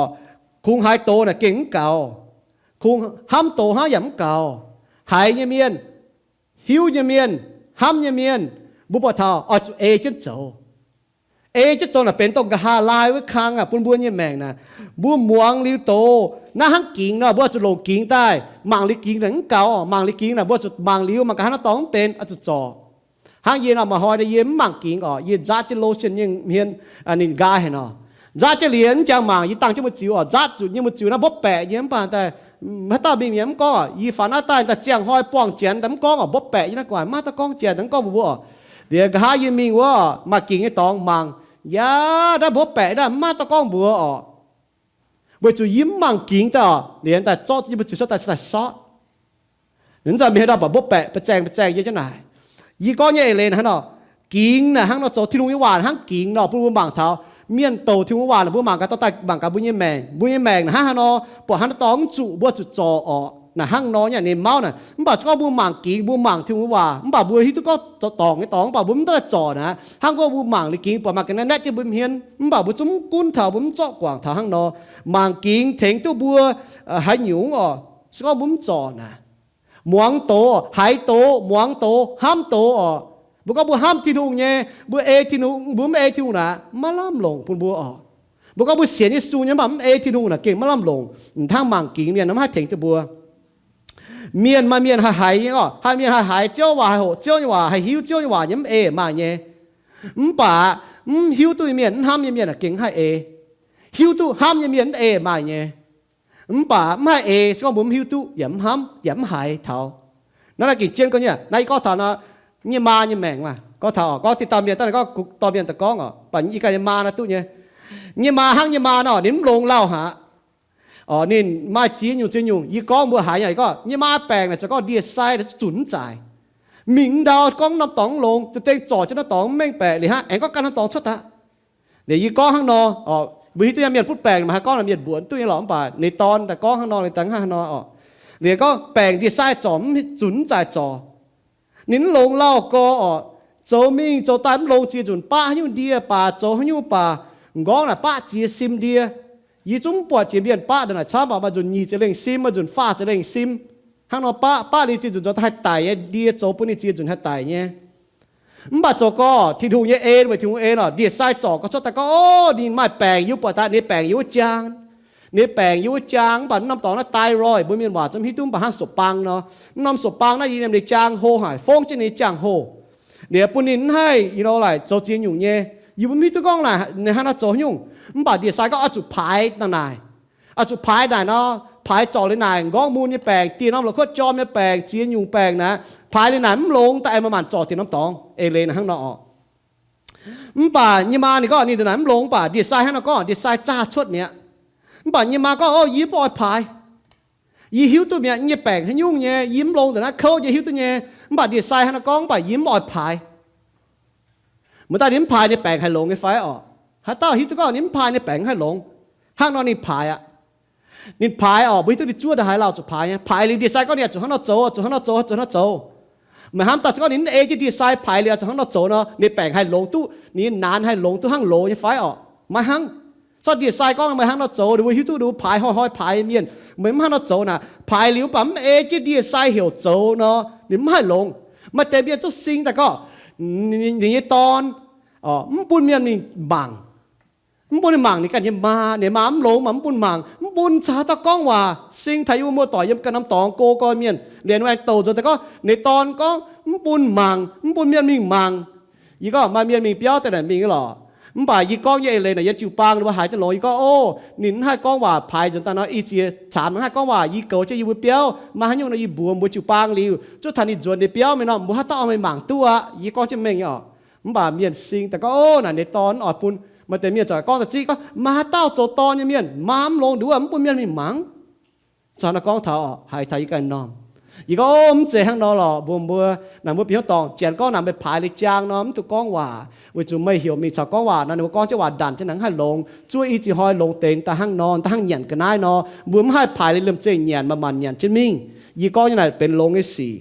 kungx haiz doz naaic gengh mv gaux. Kungx hnamv doz hnangv yaac mv gaux. Haiz nyei mienh, hiuv nyei mienh, hnamv nyei mienh, mbuo buatc taux oix zuqc ei jienv zoux. Ei jienv zoux naaic benx dongh nqa'haav laai wuov kang aqv bun mbuo nyei maengc naaic. Mbuo muangx liuz doz naaiv hnangv gingx nor, mbuo zuqc longc gingx daaih. Mangc liuz gingx naaic mv gaux, mangc liuz gingx naaiv mbuo zuqc mangc liuz mangc gaax hnangv naaiv dorngx mv benx, oix zuqc zorc. Hnangv yie nor, maaih hnoi yie mv mangc gingx oc, yie nzaatv jienv lotion nyei hmien, ninh nqaai haic nor. Nzaatv jienv liuz mv jangx mangc, yie dangh jienv mbu'ziex oc, nzaatv zuqc nyei mbu'ziex naaiv mbopv baeqc nyei mv baac daaih haaix dauh mingh mienh mv gorngv oc. Yie faaux naaiv daaih daaih ziangh hnoi buangh janx daaih mv gorngv oc, mbopv baeqc nyei naaiv gu'nguaaic maiv dauh gorngv janx daaih mv gorngv mbuox mbuo oc. Liuz nqa'haav yie mingh wuov maaih gingx nyei dorngx mangc, yaac naaiv mbopv baeqc naaiv maiv dauh gorngv mbuox oc. Weic zuqc yie mv mangc gingx daaih oc, liuz daaih zorqv yie mbu'ziex cuotv daaih, daaih sortv. Ninh mv zeiz mingh haaix dauh baac mbopv baeqc ba'zengh ba'zengh nyei jienv naaic. Yie gorngv nyei eix leiz naaic hnangv nor, gingx naaic hnangv nor zoux, Tin-Hungh nyei waac hnangv gingx nor bun mbuo mangc taux. Mienh douc Tin-Hungh nyei waac naaic mbuo mangc gaax dorh daaih mangc gaax mbuo nyei maengc, mbuo nyei maengc naaic hnangv haaix nor, buatc hnangv naaiv dorngx mv zuqc, mbuo zuqc zorc oc. Naaic hnangv nor nyei ninh mauv naaic. Mv baac se gorngv mbuo mangc gingx, mbuo mangc Tin-Hungh nyei waac mv baac mbuo hiuv duqv gorngv dorngc nyei dorngx mv baac mbuo mv daaih zorc naaic, hnangv gorngv mbuo mangc liuz gingx buatc maaih ga'naaiv naetv jienv mbuo hmien mv baac mbuo zungv mv gunv taux, mbuo mv zorqv guangc taux hnangv nor. Mangc gingx tengx duqv mbuo haaix nyungc oc, se gorngv mbuo mv zorc naaic. Muangx doz, haiz doz, muangx doz, hnamv doz oc. Mbuo gorngv mbuo hnamv Tin-Hungh nyei, mbuo ei Tin-Hungh, mbuo mv ei Tin-Hungh naaic maiv lamh longc bun mbuo oc. Mbuo gorngv mbuo sienx Yesu nyei mv baac mv ei Tin-Hungh naaic gengh maiv lamh longc. Hnangv mangc gingx mienh mv haih tengx duqv mbuo. Mienh maaih mienh haih haiz nyei oc, haih mienh haih haiz Ziouv waac, haih hoqc Ziouv nyei waac, haih hiuv Ziouv nyei waac nyei mv ei maaih nyei. Mv baac mv hiuv duqv nyei mienh, mv hnamv nyei mienh aeqv, gengh mv haih ei. Hiuv duqv hnamv nyei mienh mv ei maaih nyei. Mv baac mv haih ei se gorngv mbuo mv hiuv duqv, yaac mv hnamv, yaac mv haiz taux. Naaiv naaiv gengh jienv gorngv nyei, naaiv yie gorngv taux nor, nyei maa nyei maengc maah, gorngv taux oc, gorngv deix dauh mienh daaih, gorngv dorh mienh daaih gorngv oc, baac yie ganh nyei maa naaiv duqv nyei. Nyei maa hnangv nyei maa nor, ninh mv longx lauh haic. Oc, ninh maaih ziex nyungc ziex nyungc, yie gorngv mbuo haiz nyei, gorngv nyei maa baengc naaic zoux gorngv ndie-sai zunc mv zaaix. Mingh ndau gorngv norm dorngx mv longx, za'dengh zorc jienv norm dorngx mv mengh baeqc liuz hnangv aengx gorngv gan norm dorngx cuotv daaih. Liuz yie gorngv hnangv nor, mbuo hiuv duqv nyei mienh butv baengc maaih haaix gorngv mienh mbuoqc duqv nyei lorqc, mv baac ninh dorn daaih gorngv hnangv nor, ninh daaih hnangv nor oc. Liuz gorngv baengc ndie-sai zorc mv zunc mv zaaix zorc. Ninh mv longx lauh gorx oc, zoux mingh zoux daaih mv longx ziex nzunc, baqv haaix nyungc ndie baac zoux haaix nyungc baac, m'nqorngv naaic baqv ziex sim ndie. Yie zungv mv buatc jiex mienh baqv ndongc naaic camv, baac maaih nzunc nyic ziepc lengh sim, maaih nzunc faah ziepc lengh sim. Hnangv nor baqv, baqv ninh ziex nzunc zoux daaih haih daic nyei, ndie zoux bun ninh ziex nzunc haih daic nyei. Mv baac zoux gorx Tin-Hungh nyei en, weic Tin-Hungh en oc, ndie-sai zorc gorx cuotv daaih gorngv, o, ninh maaih baengc, yie buatc daaih ninh baengc yiem wuov jaang. Ninh baengc yiem wuov jaang, mv baac norm dorngx naaiv thyroid, mbuo mienh waac zungv hiuv duqv, mv baac hnangv sopv-bang nor. Norm sopv-bang naaiv yiem ninh jaang hlo haic, fongv jienv ninh jaang hlo. Liuz bun ninh mv haih, you know, like, zoux ziex nyungc nyei. Yie mbuo mv hiuv duqv gorngv naaic ninh hnangv nor zoux haaix nyungc. Mv baac ndie-sai gorngv oix zuqc paaix dangh naaic. Oix zuqc paaix naaic nor, paaix zorc liuz naaic m'nqorngv mun nyei baengc, dieh norm la'kuotv jorm nyei baengc, ziex nyungc baengc naaic, paaix liuz naaic mv longx daaih aengx manc-manc zorc dieh norm dorngx. Eix leiz naaic hnangv nor oc. Mv baac nyei maa ninh gorngv ninh ndongc naaic mv longx, mv baac ndie-sai hnangv nor gorngv ndie-sai zaah cuotv mi'aqv. Mv baac nyei maa gorngv, o, yie mv oix paaix. Yie hiuv duqv mi'aqv, yie nyei baengc haaix nyungc nyei, yie mv longx nzengc naaiv kouv nyei hiuv duqv nyei. Mv baac ndie-sai hnangv nor gorngv, mv baac yie mv oix paaix. Muoz-daaih ninh mv paaix ninh baengc haih longx nyei fai oc? Haaix dauh hiuv duqv gorngv ninh mv paaix ninh baengc haih longx? Hnangv nor ninh paaix aqv. Ninh paaix oc, mbuo hiuv duqv ninh zuov ndongc haaix lauh zuqc paaix nyei. Paaix liuz ndie-sai gorngv ninh zuqc hnangv nor zoux, zuqc hnangv nor zoux, zuqc hnangv nor zoux. Meih hnamv daaih se gorngv ninh mv ei jienv ndie-sai paaix liuz zuqc hnangv nor zoux nor, ninh baengc haih longx duqv, ninh naanx haih longx duqv hnangv loz nyei fai oc? Maiv hnangv. Zorqv ndie-sai gorngv meih hnangv nor zoux, ninh mbuo hiuv duqv ninh mbuo paaix hnoi-hnoi paaix mienh, meih mv hnangv nor zoux naaic, paaix liuz mv baac mv ei jienv ndie-sai heuc zoux nor, ninh mv haih longx. Maaih deix mienh zungv sing daaih gorngv ninh nyei dorn mv bun mienh mingh mangc. Mv bun ninh mangc ninh ganh nyei maa, ninh maa mv longx maah, mv bun mangc, mv bun caux haaix dauh gorngv waac. Sing taux yie mbuo muoz-doic yiem ganh norm dorngx go gorx mienh, liuz aengx douc nzuonx daaih gorngv ninh dorn gorngv mv bun mangc, mv bun mienh mingh mangc. Yie gorngv maaih mienh mingh biauv daaih naaic mingh lorqc, Mv baac yie gorngv nyei eix leiz naaic yiem jiu-baang ninh mbuo haiz duqv longx. Yie gorngv, O, ninh mv haih gorngv waac paaix nzuonx daaih nor, ih ziex caanx mv haih gorngv waac. Yie goux jienv yie mbuo biauv, maaih haaix nyungc nor yie mbuox mbuo jiu-baang liuz, zuov taux ninh nzuonx ninh biauv mingh nor, mbuo haaix dauh oix meih mangc duqv aqv. Yie gorngv jienv mengh nyei oc. Mv baac mienh sing daaih gorngv, O, naaic ninh dorn mv oix bun. Maaih deix mienh ziouc gorngv da'ziex gorngv, Maaih haaix dauh zoux dorn nyei mienh maa mv longx nduov, mv bun mienh mingh mangc. Caux nor gorngv taux, haiz taux yie ganh normh. Yie gorngv, O, mv zeiz hnangv nor lorqc. Mbuo, mbuo, naaic mbuo bieqc hnyouv dorngc, Janx gorngv naaic meih paaix liuz jaang nor mv duqv gorngv waac, weic zuqc meih heuc mingh caux gorngv waac nor, ninh mbuo gorngv jienv waac ndanc jienv naaic mv haih longx. Zuov i ziex hnoi longx deix da'hnangv nor, da'hnangv nyanc ga'naaiv nor, mbuo mv haih paaix liuz liemh zeih nyanc, maaih maanc nyanc jienv mingh. Yie gorngv nyei naaic benx longx nyei sic.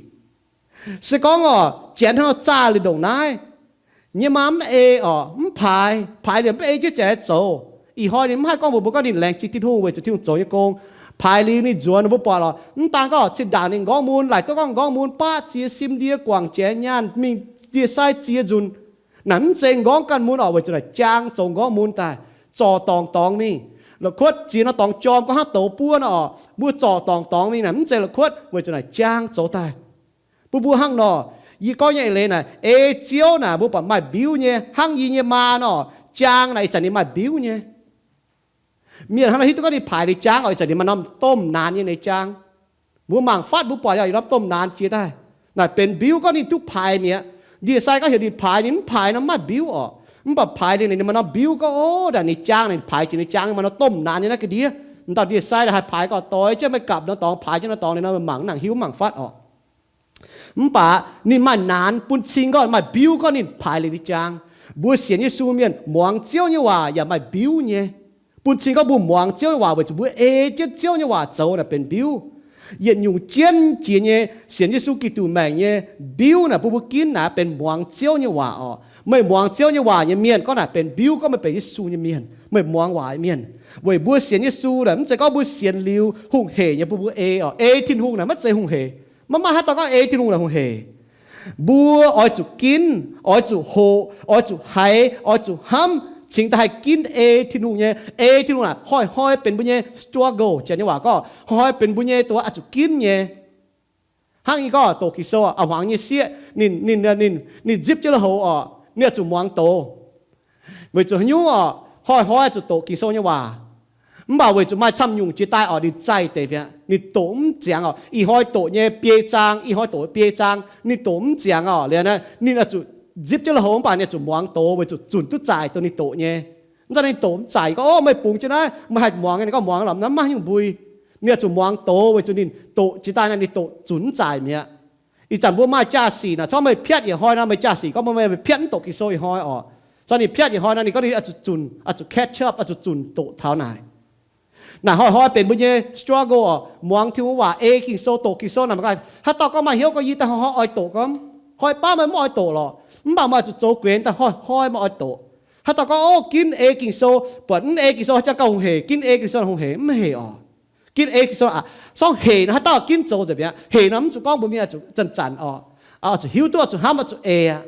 Se gorngv oc, Janx hnangv nor zaah liuz ndongc naaiv nyei maa mv ei oc, mv paaix, paaix liuz mv ei jienv ziouc zoux. Ih hnoi ninh mv haih gorngv mbuox mbuo gorngv ninh laengz zingh Tin-Hungh weic zuqc Tin-Hungh zoux nyei gong. Paaix liuz ninh nzuonx, mbuo buatc lorqc, mv daan gorngv cin-ndaangc ninh nqorngv mun, laaic duqv gorngv nqorngv mun baqv ziex sim ndie guangc jiex nyaanh mingh ndie-sai ziex nzunc. Naaic mv zeiz nqorngv ganh mun oc, weic zuqc naaic jaang zoux nqorngv mun daaih, zorc dorngc dorngx mingh. La'kuotv ziex norm dorngx jorm gorngv hnangv douz buov nor oc, mbuo zorc dorngc dorngx mingh naaic mv zeiz la'kuotv, weic zuqc naaic jaang zoux daaih. Bun mbuo hnangv nor, yie gorngv nyei eix leiz naaic, ei Ziouv naaic mbuo buatc maaih mbiuv nyei, hnangv yie nyei maa nor, jaang naaic ih zanc ninh maaih mbiuv nyei. Mienh hnangv nor hiuv duqv gorngv ninh paaix liuz jaang oc, ih zanc ninh maaih norm domh naanx nyei jaang. Mbuo mangc fatv mbuo buatc yaac norm domh naanx jiex daaih. Naaic benx mbiuv gorngv ninh duqv paaix mi'aqv. Ndie-sai gorngv heuc ninh paaix, ninh mv paaix nor mv maaih mbiuv oc. Mv baac paaix liuz ninh maaih norm mbiuv gorngv, O, naaic ninh jaang, ninh paaix jiex ninh jaang maaih norm domh naanx nyei naaiv ga'ndiev. M'dauh ndie-sai haih paaix gorngv doix jienv meih gapv norm dorngx paaix jienv norm dorngx liuz nor, meih mangc mv nangc hiuv mv mangc fatv oc. Mv baac ninh maaih naanx bun cing gorngv, maaih mbiuv gorngv ninh paaix liuz ninh jaang. Mbuo sienx Yesu mienh muangx Ziouv nyei waac yaac maaih mbiuv nyei, bun cing gorngv mbuo muangx Ziouv nyei waac weic zuqc mbuo ei jienv Ziouv nyei waac zoux naaic benx mbiuv. Yietc nyungc jienv jiex nyei sienx Yesu Giduc maengc nyei mbiuv naaic bun mbuo ginv naaic benx muangx Ziouv nyei waac oc. Meih muangx Ziouv nyei waac nyei mienh gorngv naaic benx mbiuv gorngv meih benx Yesu nyei mienh, meih muangx waac nyei mienh. Weic mbuo sienx Yesu naaic mv zeiz gorngv mbuo sienx liuz hungh heic nyei bun mbuo ei oc. Ei Tin-Hungh naaic maiv zeiz hungh heic. Maiv maaih haaix dauh gorngv ei Tin-Hungh naaic hungh heic. Mbuo oix zuqc ginv, oix zuqc hoqc, oix zuqc haiz, oix zuqc hnamv, cingx daaih haih ginv ei Tin-Hungh nyei. Ei Tin-Hungh naaic hnoi-hnoi benx mbuo nyei struggle. Janx nyei waac gorngv hnoi-hnoi benx mbuo nyei doqc oix zuqc ginv nyei. Hnangv yie gorngv doqc Ging-Sou a'hmuangx nyei sieqv, ninh, ninh, ninh, ninh nzipc jienv lui-houx oc, ninh oix zuqc muangx doz, weic zuqc haaix nyungc oc, hnoi-hnoi zuqc doqc Ging-Sou nyei waac. Mv baac weic zuqc maaih camv nyungc jiex daaih oc, ninh zaih deix mi'aqv. Ninh doqc mv ziangx oc. Ih hnoi doqc nyei biei zaang, ih hnoi doqc biei zaang, ninh doqc mv ziangx oc. Liuz naaiv ninh oix zuqc nzipc jienv lui-houx mv baac ninh oix zuqc muangx doz weic zuqc zunc duqv zaaic dongh ninh doqc nyei. Mv zeiz ninh doqc mv zaaic, yie gorngv, O, meih bungx jienv naaiv, meih haih muangx nyei. Ninh gorngv, Muangx lorqc, maiv maaih haaix nyungc mbui. Ninh oix zuqc muangx doz weic zuqc ninh doqc jiex daaih naaiv ninh doqc zunc mv zaaic mi'aqv. Ih zanc mbuo maaih jaa-sic naaic, corc meih piatv yietc hnoi nor, meih jaa-sic gorngv mbuo meih piatv mv doqc Ging-Sou ih hnoi oc. Corc ninh piatv yietc hnoi nor, ninh gorngv ninh oix zuqc zunc, oix zuqc catch up, oix zuqc zunc doqc taux naaic. Naaic hnoi-hnoi benx mbuo nyei struggle oc. Muangx Tin-Hungh waac, ei Ging-Sou, doqc Ging-Sou naaic, haaix dauh gorngv maaih hnyouv gorngv yie daaih hnoi-hnoi oix doqc gormx, hnoi baav meih mv oix doqc lorqc. Mv baac meih oix zuqc zoux guenx daaih hnoi-hnoi meih oix doqc. Haaix dauh gorngv, O, ginv ei Ging-Sou, buatc mv ei Ging-Sou haaix jangx gauh hungh heic, ginv ei Ging-Sou hungh heic, mv heic oc. Ginv ei Ging-Sou aqv. Sorng heic nor haaix dauh ginv zoux nzengc mi'aqv. Heic nor mv zuqc gorngv mbuox mienh zuqc zanc-zanc oc. Oix zuqc hiuv duqv, oix zuqc hnamv, oix zuqc ei aqv.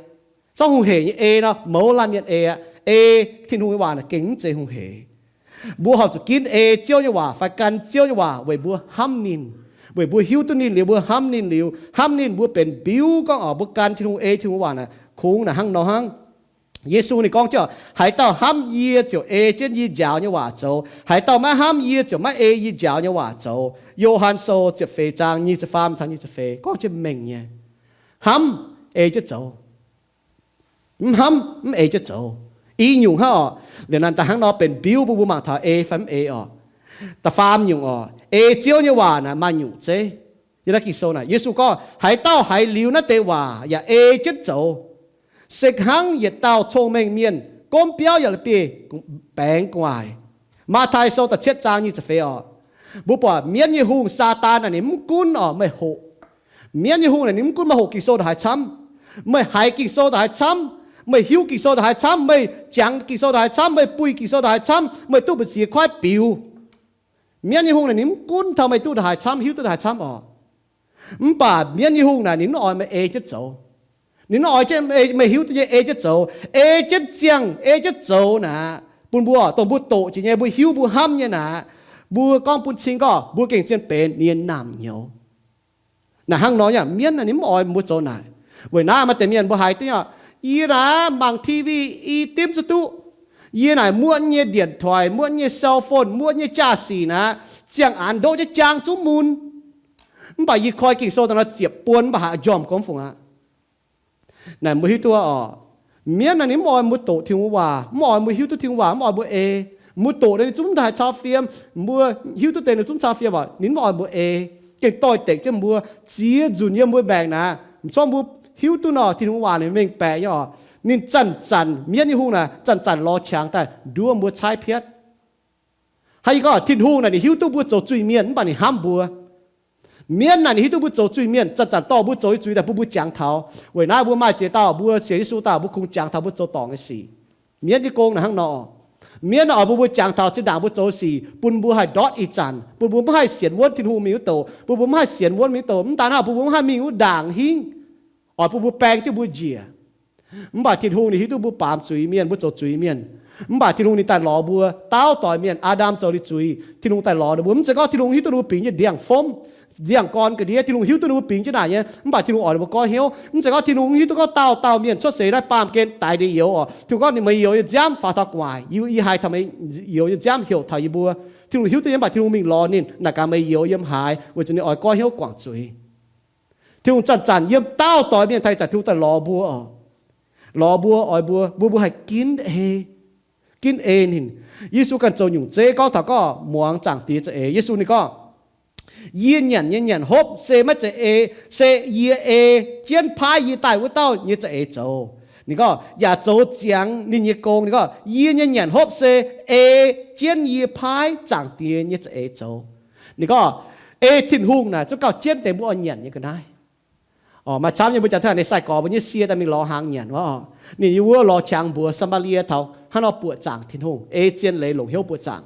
Sorng hungh heic nyei ei nor mouz laanh mienh ei aqv. Ei Tin-Hungh nyei waac naaic gengh mv zeiz hungh heic. Mbuo horpc zuqc ginv ei Ziouv nyei waac fai gan Ziouv nyei waac weic mbuo hnamv ninh. Weic mbuo hiuv duqv ninh liuz, mbuo hnamv ninh liuz, hnamv ninh mbuo benx mbiuv gorngv oc, mbuo gan Tin-Hungh, ei Tin-Hungh waac naaic kungx naaic hnangv nor hnangv. Yesu ninh gorngv jienv, Haaix dauh hnamv yie ziouc ei jienv yie njaaux nyei waac zoux. Haaix dauh maiv hnamv yie ziouc maiv ei yie njaaux nyei waac zoux. Yo^han Sou ziepc feix zaang nyic ziepc faam taux nyic ziepc feix gorngv jienv mengh nyei. Hnamv, ei jienv zoux. Mv hnamv, mv ei jienv zoux. I nyungc hnangv oc. Liuz naaic da'hnangv nor benx mbiuv bun mbuo mangc taux ei fai mv ei oc. Da'faam nyungc oc, ei Ziouv nyei waac naaic maaih nyungc zeiv. Yiem naaiv Ging-Sou naaic, Yesu gorngv, Haaix dauh haiz liuz naaiv deix waac yaac ei jienv zoux, se hnangv yietc dauh cong-mengh mienh gomv biauv yaac la'bieiv baengx gu'nguaaic. Matv^tai Sou da'cietv zaang nyic ziepc feix oc. Mbuo buatc mienv nyei hungh, Saadaan naaic, ninh mv gunv oc meih hoqc. Mienv nyei hungh naaic ninh mv gunv meih hoqc Ging-Sou ndongc haaix camv. Meih haiz Ging-Sou ndongc haaix camv, meih hiuv Ging-Sou ndongc haaix camv, meih jangx Ging-Sou ndongc haaix camv, meih buih Ging-Sou ndongc haaix camv, meih duqv mbu'ziex kuaaiv biux. Mienv nyei hungh naaic ninh mv gunv taux meih duqv ndongc haaix camv, hiuv duqv ndongc haaix camv oc. Mv baac mienv nyei hungh naaic ninh mv oix meih ei jienv zoux. Ninh mv oix jienv meih hiuv duqv nyei ei jienv zoux. Ei jienv ziangh, ei jienv zoux naaic, bun mbuo, dongh mbuo doqc jiex nyei, mbuo hiuv, mbuo hnamv nyei naaic, mbuo gorngv bun cing gorngv mbuo gengh zien benx mienh naamh nyouz. Naaic hnangv nor yaac mienv naaic ninh mv oix mbuo zoux naaic. Weic naaiv maaih deix mienh mbuo haiz duqv, Yie naaic mangc T V i dimv zuqc duqv. Yie naaic muoqv nyei điện thoại, muoqv nyei cell phone, muoqv nyei jaa-sic naaic, ziangh aanx ndoqv jienv jaang zungv mun. Mv baac yie koi Ging-Sou daaih nor ziepc buon mv baac haaix njormh gorngv fungc aqv. Naaic mbuo hiuv duqv oc, mienv naaic ninh mv oix mbuo doqc Tin-Hungh waac, mv oix mbuo hiuv duqv Tin-Hungh waac, mv oix mbuo ei. Mbuo doqc ninh zungv haih cau fiem, mbuo hiuv duqv deix ninh zungv cau fiem oc, ninh mv oix mbuo ei. Gengh doix-dekc jienv mbuo, ziex nzunc yiem mbuo maengc naaic, m'corngv mbuo hiuv duqv nor Tin-Hungh waac ninh mengh baeqc nyei oc. Ninh zanc-zanc, mienv nyei hungh naaic zanc-zanc lorz qangx daaih nduov mbuo caaiv piatv. Hnangv yie gorngv, Tin-Hungh naaic ninh hiuv duqv mbuo zoux zuiz-mienh mv baac ninh hnamv mbuo. Mienv naaic ninh hiuv duqv mbuo zoux zuiz-mienh, zanc-zanc dorh mbuo zoux nyei zuiz daaih bun mbuo jangx taux. Weic naaiv mbuo maaih ziex dauh mbuo sienx Yesu daaih mbuo kungx jangx taux mbuo zoux dorngc nyei sic. Mienv nyei gong naaic hnangv nor. Mienv naaic oix bun mbuo jangx taux zinh ndaangc mbuo zoux sic, bun mbuo haih ndortv ih zanc, bun mbuo maiv haih sienx wuonv Tin-Hungh mingh wuov douc, bun mbuo maiv haih sienx wuonv mingh wuov douc. Mv daan hnangv, bun mbuo maiv haih mingh wuov ndaangc hingv, oix bun mbuo baeng jienv mbuo njiec. Mv baac Tin-Hungh ninh hiuv duqv mbuo baamz zuiz mienh, mbuo zoux zuiz mienh. Mv baac Tin-Hungh ninh daaih lorz mbuo, dauh doic mienh, Aa^ndam zoux liuz zuiz, Tin-Hungh daaih lorz ninh mbuo. Mv zeiz gorngv Tin-Hungh hiuv duqv ninh mbuo bingx nyei ndiangx-fomv, ndiangx-gorn ga'ndiev, Tin-Hungh hiuv duqv ninh mbuo bingx jienv naaic nyei, mv baac Tin-Hungh oix ninh mbuo goiv hnyouv. Mv zeiz gorngv Tin-Hungh hiuv duqv gorngv dauh dauh mienh cuotv seix naaiv baamh gen daix ndeic youz oc, Tin-Hungh gorngv ninh meih youz nyei nziaamv faaux taux gu'nguaaic, yie haih taux meih youz nyei nziaamv heuc taux yie mbuo. Tin-Hungh hiuv duqv nyei, mv baac Tin-Hungh mingh lorz ninh, naaic gaax meih youz yiem haaix, weic zuqc ninh oix goiv hnyouv guangc zuiz. Tin-Hungh zanc-zanc yiem dauh doic mienh taux ih zanc Tin-Hungh daaih lorz mbuo oc. Lorz mbuo, oix mbuo, mbuo, mbuo haih ginv ei, ginv ei ninh. Yesu ganh zoux nyungc zeiv gorngv taux gorngv muangx Zaangc Diex za'eix. Yesu ninh gorngv, Yie nyanc nyei nyanc hopv se maiv zeiz ei, se yie ei jienv paaiv yie daaih wuov dauh nyei za'eix zoux. Ninh gorngv, yaac zoux ziangx ninh nyei gong. Ninh gorngv, Yie nyei nyanc hopv se ei jienv yie paaiv Zaangc Diex nyei za'eix zoux. Ninh gorngv, ei Tin-Hungh naaic zungv gauh jienv deix mbuo oix nyanc nyei ga'naaiv. Maaih camv nyei mbuo jaax tengx ninh sai-gorx mbuo nyei sie daaih mingh lorz hnaangx nyanc wuov oc. Ninh yiem wuov lorz qangx mbuox Saa^maa^lie taux hnangv nor buoqc zaangc Tin-Hungh, ei zien leiz longc hnyouv buoqc zaangc.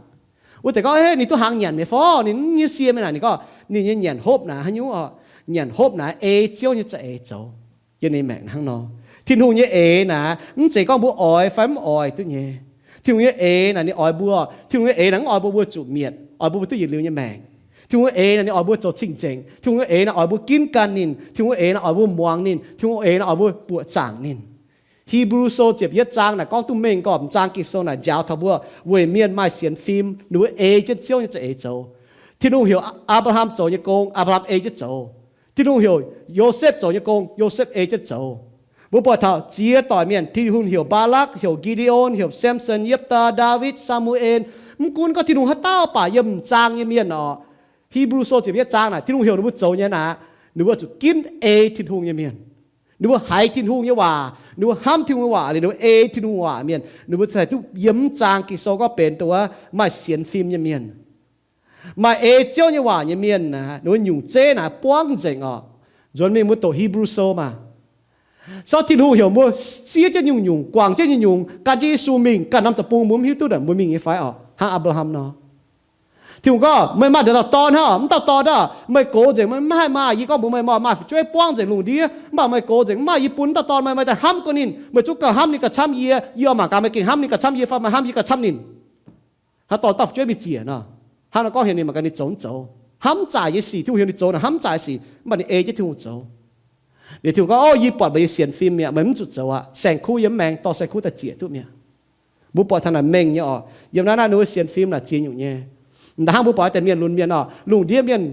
Wuov deix gorngv, Hei, ninh duqv hnaangx nyanc mi'aqv fai? Ninh mv nyei sie mingh naaic. Ninh gorngv ninh nyei nyanc hopv naaic haaix nyungc oc? Nyanc hopv naaic ei Ziouv nyei za'eix zoux. Yiem ninh maengc hnangv nor, Tin-Hungh nyei eix naaic mv zeiz gorngv mbuo oix fai mv oix duqv nyei. Tin-Hungh nyei eix naaic ninh oix mbuo. Tin-Hungh nyei eix naaic mv oix mbuo mbuo zuqc mietc, oix mbuo mbuo duqv yietc liuz nyei maengc. Tin-Hungh nyei eix naaic ninh oix mbuo zoux cing-nzengc. Tin-Hungh nyei eix naaic oix mbuo ginv ganh ninh. Tin-Hungh nyei eix naaic oix mbuo muangx ninh. Tin-Hungh nyei eix naaic oix mbuo buoqc zaangc ninh. Hipv^lu Sou ziepc yietv zaang naaic gorngv duqv mengh gorqv, m'zang Ging-Sou naaic njaaux taux mbuo, weic mienh maaih sienx fim, ninh mbuo ei jienv Ziouv nyei za'eix zoux. Tin-Hungh heuc Apc^laa^ham zoux nyei gong, Apc^laa^ham ei jienv zoux. Tin-Hungh heuc Yosepv zoux nyei gong, Yosepv ei jienv zoux. Mbuo buatc taux ziex doic mienh, Tin-Hungh heuc Mbaalakc, heuc Gi^nde^on, heuc Samson, Yipv^taa, Ndaawitv, Saa^mu^en. Mv gunv gorngv Tin-Hungh haaix dauh baac yiem m'zang nyei mienh oc, Hipv^lu Sou ziepc yietv zaang naaic, Tin-Hungh heuc ninh mbuo zoux nyei naaic, ninh mbuo zuqc ginv ei Tin-Hungh nyei mienh. Ninh mbuo haiz Tin-Hungh nyei waac, ninh mbuo hnamv Tin-Hungh waac liuz, ninh mbuo ei Tin-Hungh waac mienh, ninh mbuo cingx duqv yiem m'zang Ging-Sou gorngv benx dongh wuov maaih sienx fim nyei mienh. Maaih ei Ziouv nyei waac nyei mienh naaic, ninh mbuo nyungc zeiv naaic buangv nzengc oc. Nzuonx mingh mbuo doqc Hipv^lu Sou maah. Sortv Tin-Hungh heuc mbuo siev jienv nyungc-nyungc, guangc jienv nyungc-nyungc, gan jienv Yesu mingh, ganh norm deic-bung mbuo mv hiuv duqv naaic mbuo mingh nyei fai oc, hnangv Apc^laa^ham nor. Tin-Hungh gorngv, Meih maaih nduqc dauh dorn hnangv, mv dauh dorn aav, meih gox nzengc, meih mv haih maaih. Yie gorngv mbuox meih, meih maaih fu'jueiv buangv nzengc lungh ndiev, mv baac meih gox nzengc, mv maaih. Yie bun mv dauh dorn meih, meih daaih hnamv guon ninh. Meih zungv gauh hnamv ninh gauh camv yie, yie oix mangc gaax meih gengh hnamv ninh gauh camv yie fai meih hnamv yie gauh camv ninh. Hnangv dorh dauh fu'jueiv mingh ziec nor, hnangv nor gorngv heuc ninh mangc gaax ninh zoux mv zoux. Hnamv zaaic nyei sic, Tin-Hungh heuc ninh zoux naaic hnamv zaaic sic, mv baac ninh ei jienv Tin-Hungh zoux. Liuz Tin-Hungh gorngv, Ov, yie buatc meih nyei sienx fim mi'aqv, meih mv zuqc zoux aqv. Saeng-kuv yiem maengx dorh saeng-kuv daaih ziec duqv mi'aqv. Mbuo buatc taux naaic mengh nyei oc. Yiem naaiv naaiv ninh mbuo sienx fim naaic ziex nyungc nyei. M'daaih hnangv mbuo buatc deix mienh lunx mienh oc, lungh ndiev mienh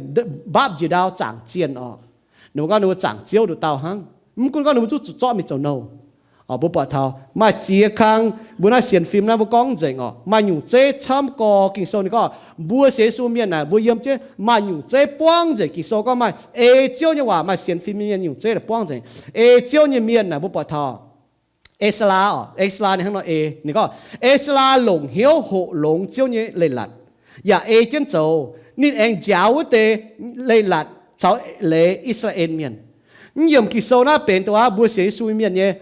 mbaapv njiec ndau zaangc zienh oc. Ninh mbuo gorngv ninh mbuo zaangc Ziouv nduqc dauh hnangv. Mv gunv gorngv ninh mbuo zungv zuqc zorqv mingh zoux nouh. Mbuo buatc taux maaih ziex kang mbuo naaiv sienx fim naaiv mbuo gorngv nzengc oc. Maaih nyungc zeiv camv gorx Ging-Sou ninh gorngv mbuo sienx Yesu mienh naaic, mbuo yiem jienv maaih nyungc zeiv buangv nzengc. Ging-Sou gorngv maaih ei Ziouv nyei waac, maaih sienx fim nyei mienh nyungc zeiv naaic buangv nzengc. Ei Ziouv nyei mienh naaic mbuo buatc taux Ezalaa oc. Ezalaa ninh hnangv nor ei, ninh gorngv Ezalaa longc hnyouv hoqc longx Ziouv nyei leiz-latc, yaac ei jienv zoux. Ninh aengx njaaux wuov deix leiz-latc caux leiz I^saa^laa^en Mienh. Mv yiemc Ging-Sou naaiv benx dongh aav mbuo sienx Yesu mienh nyei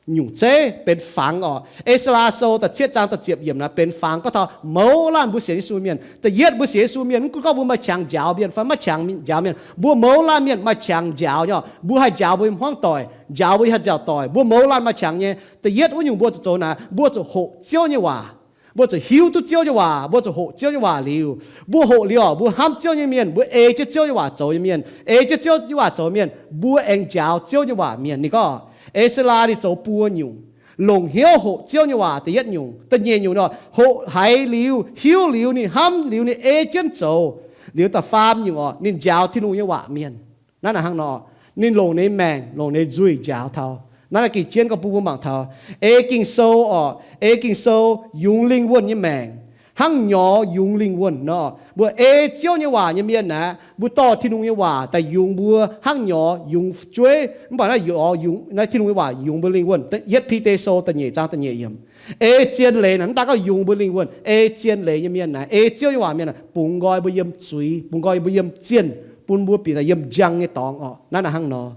nyungc zeiv benx fangx oc. Ezalaa Sou da'cietv zaang da'ziepc yiemc naaic benx fangx gorngv taux mouz laanh mbuo sienx Yesu mienh. Da'yietv mbuo sienx Yesu mienh, mv gunv gorngv mbuo maaih qangx njaaux mienh fai maiv qangx njaaux mienh, mbuo mouz laanh mienh maaih qangx njaaux nyei oc. Mbuo haih njaaux mbuo nyei hmuangv doic, njaaux mbuo nyei haih nziaauc doic, mbuo mouz laanh maaih qangx nyei. Da'yietv wuov nyungc mbuo zuqc zoux naaic, mbuo zuqc hoqc Ziouv nyei waac. Mbuo zuqc hiuv duqv Ziouv nyei waac, mbuo zuqc hoqc Ziouv nyei waac liuz, mbuo hoqc liuz oc, mbuo hnamv Ziouv nyei mienh, mbuo ei jienv Ziouv nyei waac zoux nyei mienh, ei jienv Ziouv nyei waac zoux mienh, mbuo aengx njaaux Ziouv nyei waac mienh. Ninh gorngv Ezalaa ninh zoux buo nyungc. longc hnyouv hoqc Ziouv nyei waac da'yietv nyungc. Da'nyeic nyungc nor, hoqc haiz liuz, hiuv liuz, ninh hnamv liuz, ninh ei jienv zoux liuz, da'faam nyungc orqc, ninh njaaux Tin-Hungh nyei waac mienh. Naaiv naaic hnangv nor, ninh longc ninh maengc, longc ninh nzuih njaaux taux. Naaiv naaic gengh jienv gorngv bun mbuo mangc taux ei Ging-Sou orqc, ei Ging-Sou yungz lingh wuonh nyei maengc, hnangv nyorx yungz lingh wuonh nor. Mbuo ei Ziouv nyei waac nyei mienh aeqv, mbuo dorh Tin-Hungh nyei waac daaih yungz mbuo hnangv nyorx yungz fu'jueiv. Mv baac naaiv nyorx yungz, naaiv Tin-Hungh nyei waac yungz mbuo lingh wuonh. Yietv Bide Sou da'nyeic zaang da'nyeic yiemc. Ei zien leiz naaic, mv daaih gorngv yungz mbuo lingh wuonh, ei zien leiz nyei mienh naaic, ei Ziouv nyei waac mienh naaic, bungx nqoi mbuo yiem zuiz, bungx nqoi mbuo yiem zienh, bun mbuo bieqc daaih yiem njang nyei dorngx orqc. Naaiv naaic hnangv nor.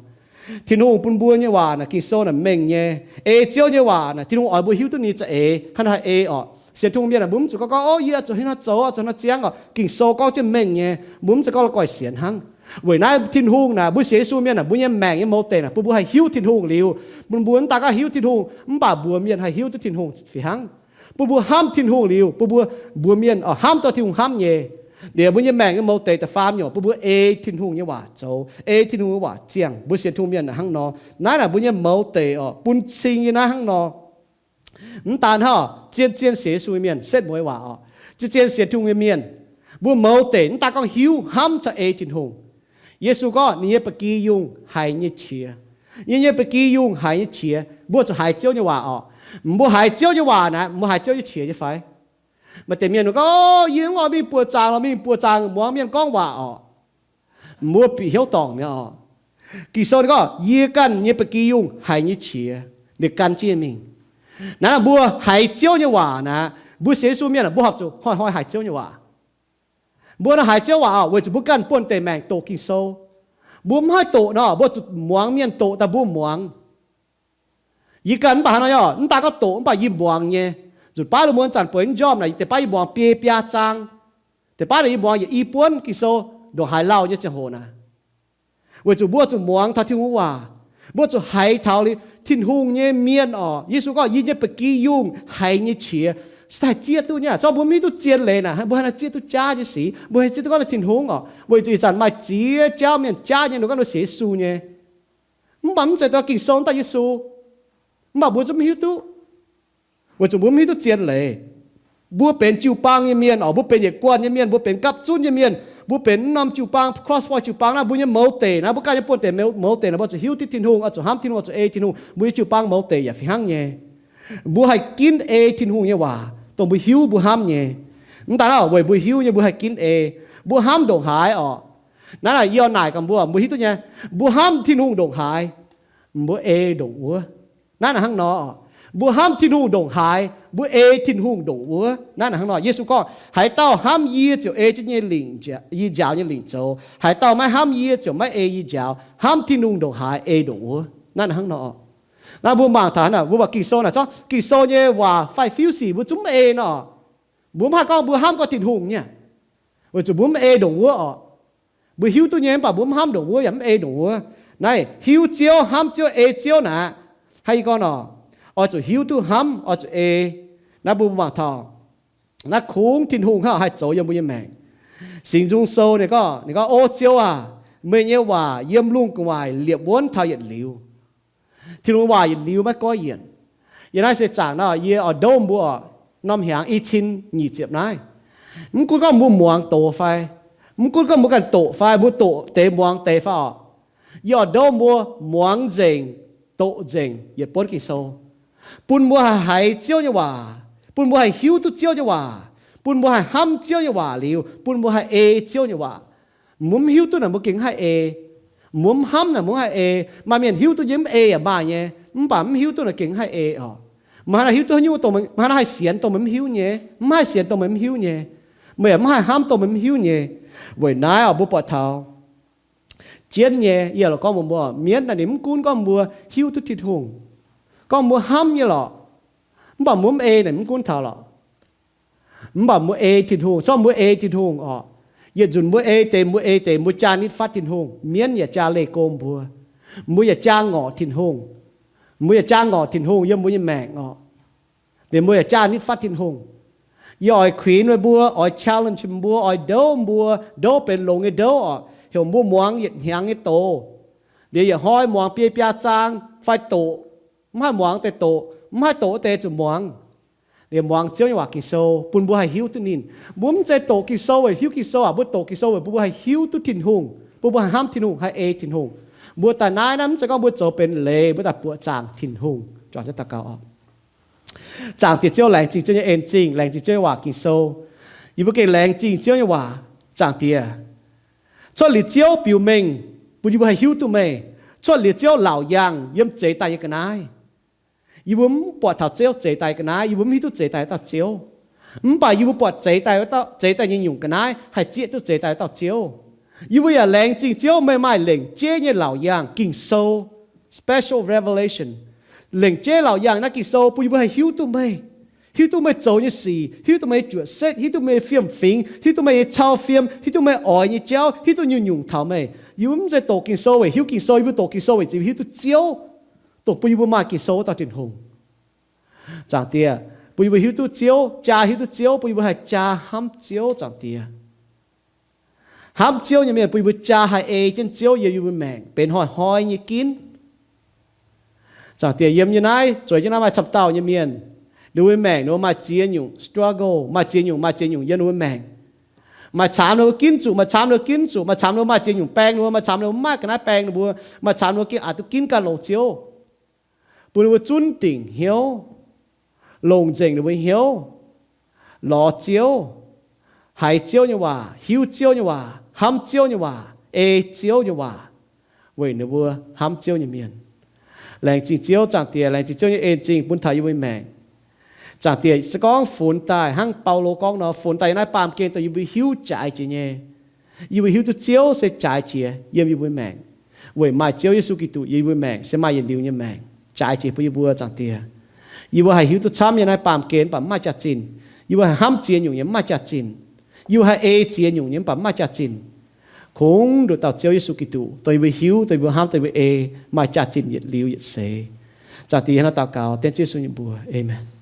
Tin-Hungh bun mbuo nyei waac naaic, Ging-Sou naaic mengh nyei. Ei Ziouv nyei waac naaic, Tin-Hungh oix mbuo hiuv duqv ninh za'eix hnangv haaix ei orqc. Sienx Tin-Hungh mienh naaic, mbuo mv zuqc gorngv gorngv, Ov, yie zuqc hnangv nor zoux, zuqc hnangv nor ziangv orqc. Ging-Sou gorngv jienv mengh nyei, mbuo mv zuqc gorngv la'guaih sienx hnangv. Weic naaiv Tin-Hungh naaic, mbuo sienx Yesu mienh naaic, mbuo nyei maengc nyei mouz deic naaic, bun mbuo haih hiuv Tin-Hungh liuz, bun mbuo mv daaih gorngv hiuv Tin-Hungh, mv baac mbuox mienh haih hiuv duqv Tin-Hungh fih hnangv. Bun mbuo hnamv Tin-Hungh liuz, bun mbuo, mbuox mienh oix hnamv dorh Tin-Hungh hnamv nyei. Liuz mbuo nyei maengc nyei mouz deic da'faam nyungc, bun mbuo ei Tin-Hungh nyei waac zoux, ei Tin-Hungh nyei waac ziangh. Mbuo sienx Tin-Hungh mienh naaic hnangv nor. Naaiv naaic mbuo nyei mouz deic orqc, bun cing nyei naaiv hnangv nor. Mv daan hnangv, zien-zien sienx Yesu nyei mienh, setv mueiz waac orqc, zien-zien sienx Tin-Hungh nyei mienh, mbuo mouz deic mv daan gorngv hiuv, hnamv caux ei Tin-Hungh. Yesu gorngv ninh nyei ba'gi yungh haiz nyei qiex. Ninh nyei ba'gi yungh haiz nyei qiex, mbuo zuqc haiz Ziouv nyei waac orqc. Mbuo haiz Ziouv nyei waac naaic, mbuo haiz Ziouv nyei qiex nyei fai? Maaih deix mienh gorngv, Yie mv oix mingh buoz-zaangc lorqc, mingh buoz-zaangc muangx mienh gorngv waac orqc. Mbuo bieqc hnyouv dorngc mi'aqv orqc. Ging-Sou gorngv, Yie ganh nyei ba'gi yungh haiz nyei qiex, ninh gan jienv mingh. Naaiv mbuo haiz Ziouv nyei waac naaic, mbuo sienx Yesu mienh aah, mbuo horpc zuqc hnoi-hnoi haiz Ziouv nyei waac. Mbuo nor haiz Ziouv waac orqc, weic zuqc mbuo ganh buonv-deic maengc doqc Ging-Sou. Mbuo mv haih doqc nor, mbuo zuqc muangx mienh doqc daaih mbuo muangx. Yie ganh mv baac hnangv nor orqc, mv daan gorngv doqc mv baac yie muangx nyei. Nzunc baav lungh muonz zanc bueix njormh naaic, deix baav yie muangx biei biaa zaang, deix baav naaic yie muangx yietc i buonv Ging-Sou ndongc haaix lauh nyei ziangh hoc naaic. Weic zuqc mbuo zuqc muangx taux Tin-Hungh waac. Mbuo zuqc haiz taux liuz Tin-Hungh nyei mienh orqc. Yesu gorngv, Yie nyei ba'gi yungh haiz nyei qiex. Se daaih zieqv duqv nyei aqv. Zorqv mbuo mv hiuv duqv zien leiz naaic, mbuo haaix nor zieqv duqv jaav nyei sic? Mbuo haaix zieqv duqv gorngv ninh Tin-Hungh orqc? Weic zuqc ih zanc maaih ziex jauv mienh jaav nyei, ninh gorngv ninh sienx Yesu nyei. Mv baac mv zeiz daaih Ging-Sou daaih Yesu. Mv baac mbuo zungv mv hiuv duqv, weic zuqc mbuo mv hiuv duqv zien leiz. Mbuo benx jiu-baang nyei mienh orqc, mbuo benx yietc guanh nyei mienh, mbuo benx gapv zunv nyei mienh, mbuo benx norm jiu-baang, Crosspoint jiu-baang naaiv, mbuo nyei mouz deic naaiv, mbuo ganh nyei buonv-deic mouz deic naaiv, mbuo zuqc hiuv duqv Tin-Hungh, oix zuqc hnamv Tin-Hungh, oix zuqc ei Tin-Hungh. Mbuo nyei jiu-baang mouz deic yaac fih hnangv nyei. Mbuo haih ginv ei Tin-Hungh nyei waac, dongh mbuo hiuv mbuo hnamv nyei. Mv daan hnangv, weic mbuo hiuv nyei mbuo haih ginv ei, mbuo hnamv ndongc haaix orqc. Naaiv naaic yie oix naaic gaax mbuo, mbuo hiuv duqv nyei, mbuo hnamv Tin-Hungh ndongc haaix, mbuo ei ndongc wuov. Naaiv naaic hnangv nor, mbuo hnamv Tin-Hungh ndongc haaix, mbuo ei Tin-Hungh ndongc wuov. Naaiv naaic hnangv nor, Yesu gorngv, Haaix dauh hnamv yie ziouc ei jienv yie njaaux nyei lingc zoux. Haaix dauh maiv hnamv yie ziouc maiv ei yie njaaux. Hnamv Tin-Hungh ndongc haaix, ei ndongc wuov. Naaiv naaic hnangv nor. Naaiv mbuo mangc taux naaic, mbuo mangc Ging-Sou naaic, zorqv Ging-Sou nyei waac fai fiuv sic mbuo zungv maiv ei nor. Mbuo mv haih gorngv mbuo hnamv gorngv Tin-Hungh nyei, weic zuqc mbuo mv ei ndongc wuov orqc. Mbuo hiuv duqv nyei mv baac mbuo mv hnamv ndongc wuov yaac mv ei ndongc wuov. Naaiv hiuv Ziouv, hnamv Ziouv, ei Ziouv naaic, hnangv yie gorngv nor, oix zuqc hiuv duqv hnamv, oix zuqc ei. Naaiv mbuo mangc taux naaiv kungx Tin-Hungh hnangv haih zoux yiem mbuo nyei maengc. Singx Nzung Sou ninh gorngv, ninh gorngv, O Ziouv aac, meih nyei waac yiem lungh gu'nguaaic liepc wuonv taux yietc liuz. Tin-Hungh waac yietc liuz maiv goiv yienc. Yiem naaiv seix zaangc nor, yie oix ndouv mbuo, norm hnyangx i cin nyic ziepc naaiv, mv gunv gorngv mbuo muangx doz fai, mv gunv gorngv mbuo ganh doqc fai, mbuo doqc deix muangx deix fai orqc, yie oix ndouv mbuo muangx nzengc, doqc nzengc yietc buonv Ging-Sou, bun mbuo haih haiz Ziouv nyei waac, bun mbuo haih hiuv duqv Ziouv nyei waac, bun mbuo haih hnamv Ziouv nyei waac liuz, bun mbuo haih ei Ziouv nyei waac. Mbuo mv hiuv duqv naaic mbuo gengh mv haih ei. Mbuo mv hnamv naaic mbuo mv haih ei. Maaih mienh hiuv duqv nyei mv ei yaac maaih nyei, mv baac mv hiuv duqv naaic gengh mv haih ei orqc. Meih hnangv naaiv hiuv duqv haaix nyungc dongh, meih hnangv naaiv haih sienx dongh meih mv hiuv nyei, mv haih sienx dongh meih mv hiuv nyei. Meih yaac mv haih hnamv dongh meih mv hiuv nyei. Weic naaiv orqc, mbuo buatc taux jienv nyei, yie lorqc gorngv mbuox mbuo, mienv naaic ninh mv gunv gorngv mbuo hiuv duqv Tin-Hungh, gorngv mbuo hnamv nyei lorqc, mv baac mbuo mv ei naaic mv gunv taux lorqc. Mv baac mbuo ei Tin-Hungh, zorqv mbuo ei Tin-Hungh orqc, yietc nzunc mbuo ei deix, mbuo ei deix, mbuo jaa nitv fatv Tin-Hungh. Mienv yaac jaa leih go mbuo. Mbuo yaac jaa ngorc Tin-Hungh. Mbuo yaac jaa ngorc Tin-Hungh yiem mbuo nyei maengc orqc. Liuz mbuo yaac jaa nitv fatv Tin-Hungh. Yie oix kuinx meih mbuo, oix challenge mbuo, oix ndouv mbuo, ndouv benx longx nyei ndouv orqc, heuc mbuo muangx yietc hnyangx nyei doz. Liuz yietc hnoi muangx biei biaa zaang fai doqc, mv haih muangx deix doqc, Mv haih doqc wuov deix zuqc muangx. Liemh muangx Ziouv nyei waac Ging-Sou bun mbuo haih hiuv duqv ninh. Mbuo mv zeiz doqc Ging-Sou weic hiuv Ging-Sou aac, mbuo doqc Ging-Sou weic bun mbuo haih hiuv duqv Tin-Hungh, bun mbuo haih hnamv Tin-Hungh, haih ei Tin-Hungh. Mbuo daaih naaiv, naaiv mv zeiz gorngv mbuo zoux benx leiz mbuo daaih buoqc zaangc Tin-Hungh. Juangc jienv daux gaux oc. Zaangc Diex Ziouv, laengz zingh Ziouv nyei en zingh, laengz zingh Ziouv nyei waac Ging-Sou. Yie mbuo gengh laengz zingh Ziouv nyei waac, Zaangc Diex. Cuotv liuz Ziouv biux mengh bun yie mbuo haih hiuv duqv meih. Cuotv liuz Ziouv laauc yaangh yiem zeix daaih nyei ga'naaiv. Yie mbuo mv buatc taux Ziouv zeix daaih ga'naaiv, yie mbuo mv hiuv duqv zeix daaih wuov dauh Ziouv. Mv baac yie mbuo buatc zeix daaih wuov dauh, zeix daaih nyei nyungc ga'naaiv haih zieqv duqv zeix daaih wuov dauh Ziouv. Yie mbuo yaac laengz zingh Ziouv, meih maaih lengc jeiv nyei laauc yaangh Ging-Sou, special revelation, lengc jeiv laauc yaangh naaiv Ging-Sou bun yie mbuo haih hiuv duqv meih, hiuv duqv meih zoux nyei sic, hiuv duqv meih nyei juoqc setv, hiuv duqv meih nyei fiem-fingx, hiuv duqv meih nyei cau fiem, hiuv duqv meih oix nyei jauv, hiuv duqv nyungc-nyungc taux meih. Yie mbuo mv zeiz doqc Ging-Sou weic hiuv Ging-Sou, yie mbuo doqc Ging-Sou weic zuqc hiuv duqv Ziouv, dongh bun yie mbuo maaih Ging-Sou wuov dauh Tin-Hungh. Zaangc Diex, bun yie mbuo hiuv duqv Ziouv, jaa hiuv duqv Ziouv, bun yie mbuo haih jaa hnamv Ziouv, Zaangc Diex. Hnamv Ziouv nyei mienh bun yie mbuo jaa haih ei jienv Ziouv yiem yie mbuo maengc benx hnoi-hnoi nyei ginv. Zaangc Diex, yiem nyei naaiv, zueiz jienv naaiv maaih camv dauh nyei mienh, ninh mbuo maengc ninh mbuo maaih ziex nyungc struggle, maaih ziex nyungc, maaih ziex nyungc yiem ninh mbuo maengc. Maaih caamx ninh mbuo ginv zuqc, maaih caamx ninh mbuo ginv zuqc, maaih caamx ninh mbuo maaih ziex nyungc baeng ninh mbuo, maaih caamx ninh mbuo mv maaih ga'naaiv baeng ninh mbuo, maaih caamx ninh mbuo gengh aqc duqv ginv ganh longx Ziouv. Bun ninh mbuo zunv dingc hnyouv, longc nzengc ninh mbuo hnyouv, lorz Ziouv, haiz Ziouv nyei waac, hiuv Ziouv nyei waac, hnamv Ziouv nyei waac, ei Ziouv nyei waac, weic ninh mbuo hnamv Ziouv nyei mienh. Laengz zingh Ziouv, Zaangc Diex, laengz zingh Ziouv nyei en zingh bun taux yie mbuo maengc. Zaangc Diex, se gorngv funx daaih hnangv Baulo gorngv nor, funx daaih yiem naaiv baamh gen dongh yie mbuo hiuv jaaix jiex nyei, yie mbuo hiuv duqv Ziouv se jaaix jiex yiem yie mbuo maengc, weic maaih Ziouv Yesu Giduc yiem yie mbuo maengc se maaih yietc liuz nyei maengc jaaix jiex bun yie mbuo, Zaangc Diex. Yie mbuo haih hiuv duqv camv nyei naaiv baamh gen mv baac mv maaih jaax-zinh. Yie mbuo haih hnamv ziex nyungc nyei mv maaih jaax-zinh. Yie mbuo haih ei ziex nyungc nyei mv baac mv maaih jaax-zinh. Kungx nduqc dauh Ziouv Yesu Giduc dongh yie mbuo hiuv, dongh yie mbuo hnamv, dongh yie mbuo ei, maaih jaax-zinh yietc liuz yietc seix. Zaangc Diex, hnangv naaiv daux gaux dengv Ziouv Yesu nyei mbuox. Aamen.